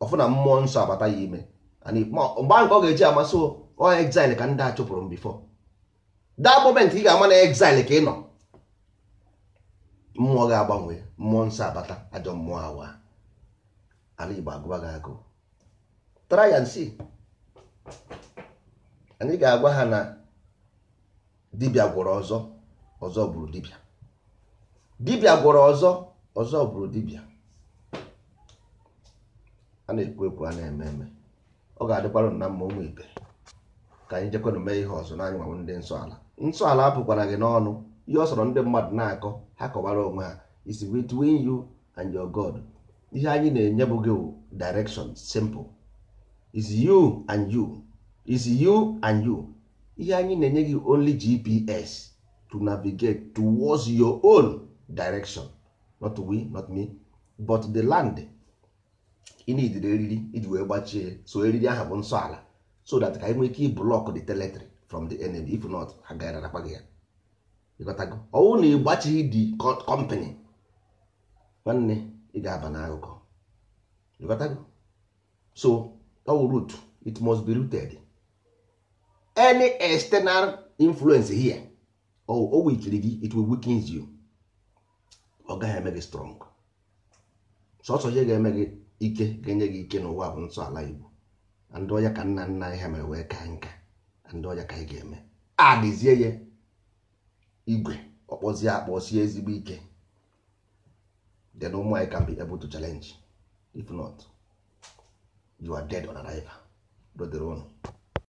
ọfụna mmụọ nsọ abata ya ime. Mgbe ahụ ka ọ ga-eji amasị ọ exile ka ndị a chụpụrụ m before. That moment ị ga-ama na exile ka ị nọ, mmụọ ga-agbanwe, mmụọ nsọ abata, ajọ mmụọ awa, ala Igbo agụba gị agụụ. Try and see. Anyị ga-agwa ha na dibịa gwọrọ ọzọ, ọzọ gburu dibịa. Dibịa gwọrọ ọzọ, ọzọ gburu dibịa. A na-ekwu ekwu, a na-eme eme. Ọ ga-adịkwara na mma. Ụmụ ibe, ka anyị jekwanụ mee ihe ọzọ n'anyị nwanwụ ndị nsọ ala. Nsọ ala apụkwara gị n'ọnụ. Ihe ọ sọrọ ndị mmadụ na-akọ, ha kọwara onwe ha, is between you and your God. Ihe anyị na-enye bụ gị direction, simple. Is you and you, is you and you. Ihe anyị na-enye gị only GPS to navigate towards your own direction, not we, not me, but the land. Ị need eriri iji wee gbachie, so eriri ahụ bụ nsọ ala, so that ka anyị nwee ike block the territory from the enemy. If not, ha ga-arakwa gị ya. Ịghọtago? Ọwụ na ị gbachighị the company, nwanne, ị ga-aba n'akụkọ. Ịghọtago? So ọwụ root, it must be rooted. Any external influence here, o weakiri gị, it will weaken you. Ọ gaghị eme gị strong. Sọsọ ihe ga-eme gị ike, ga-enye gị ike n'ụwa bụ nsọ ala Igbo. Ndị ọya ka nna nna anyị ha mere wee kaa nka, ndị ọya ka anyị ga-eme adịzie ya igwe ọkpọzie akpọsie ezigbo ike. Then ụmụ anyị can be able to challenge. If not, you are dead on arrival. Dodere ụnụ.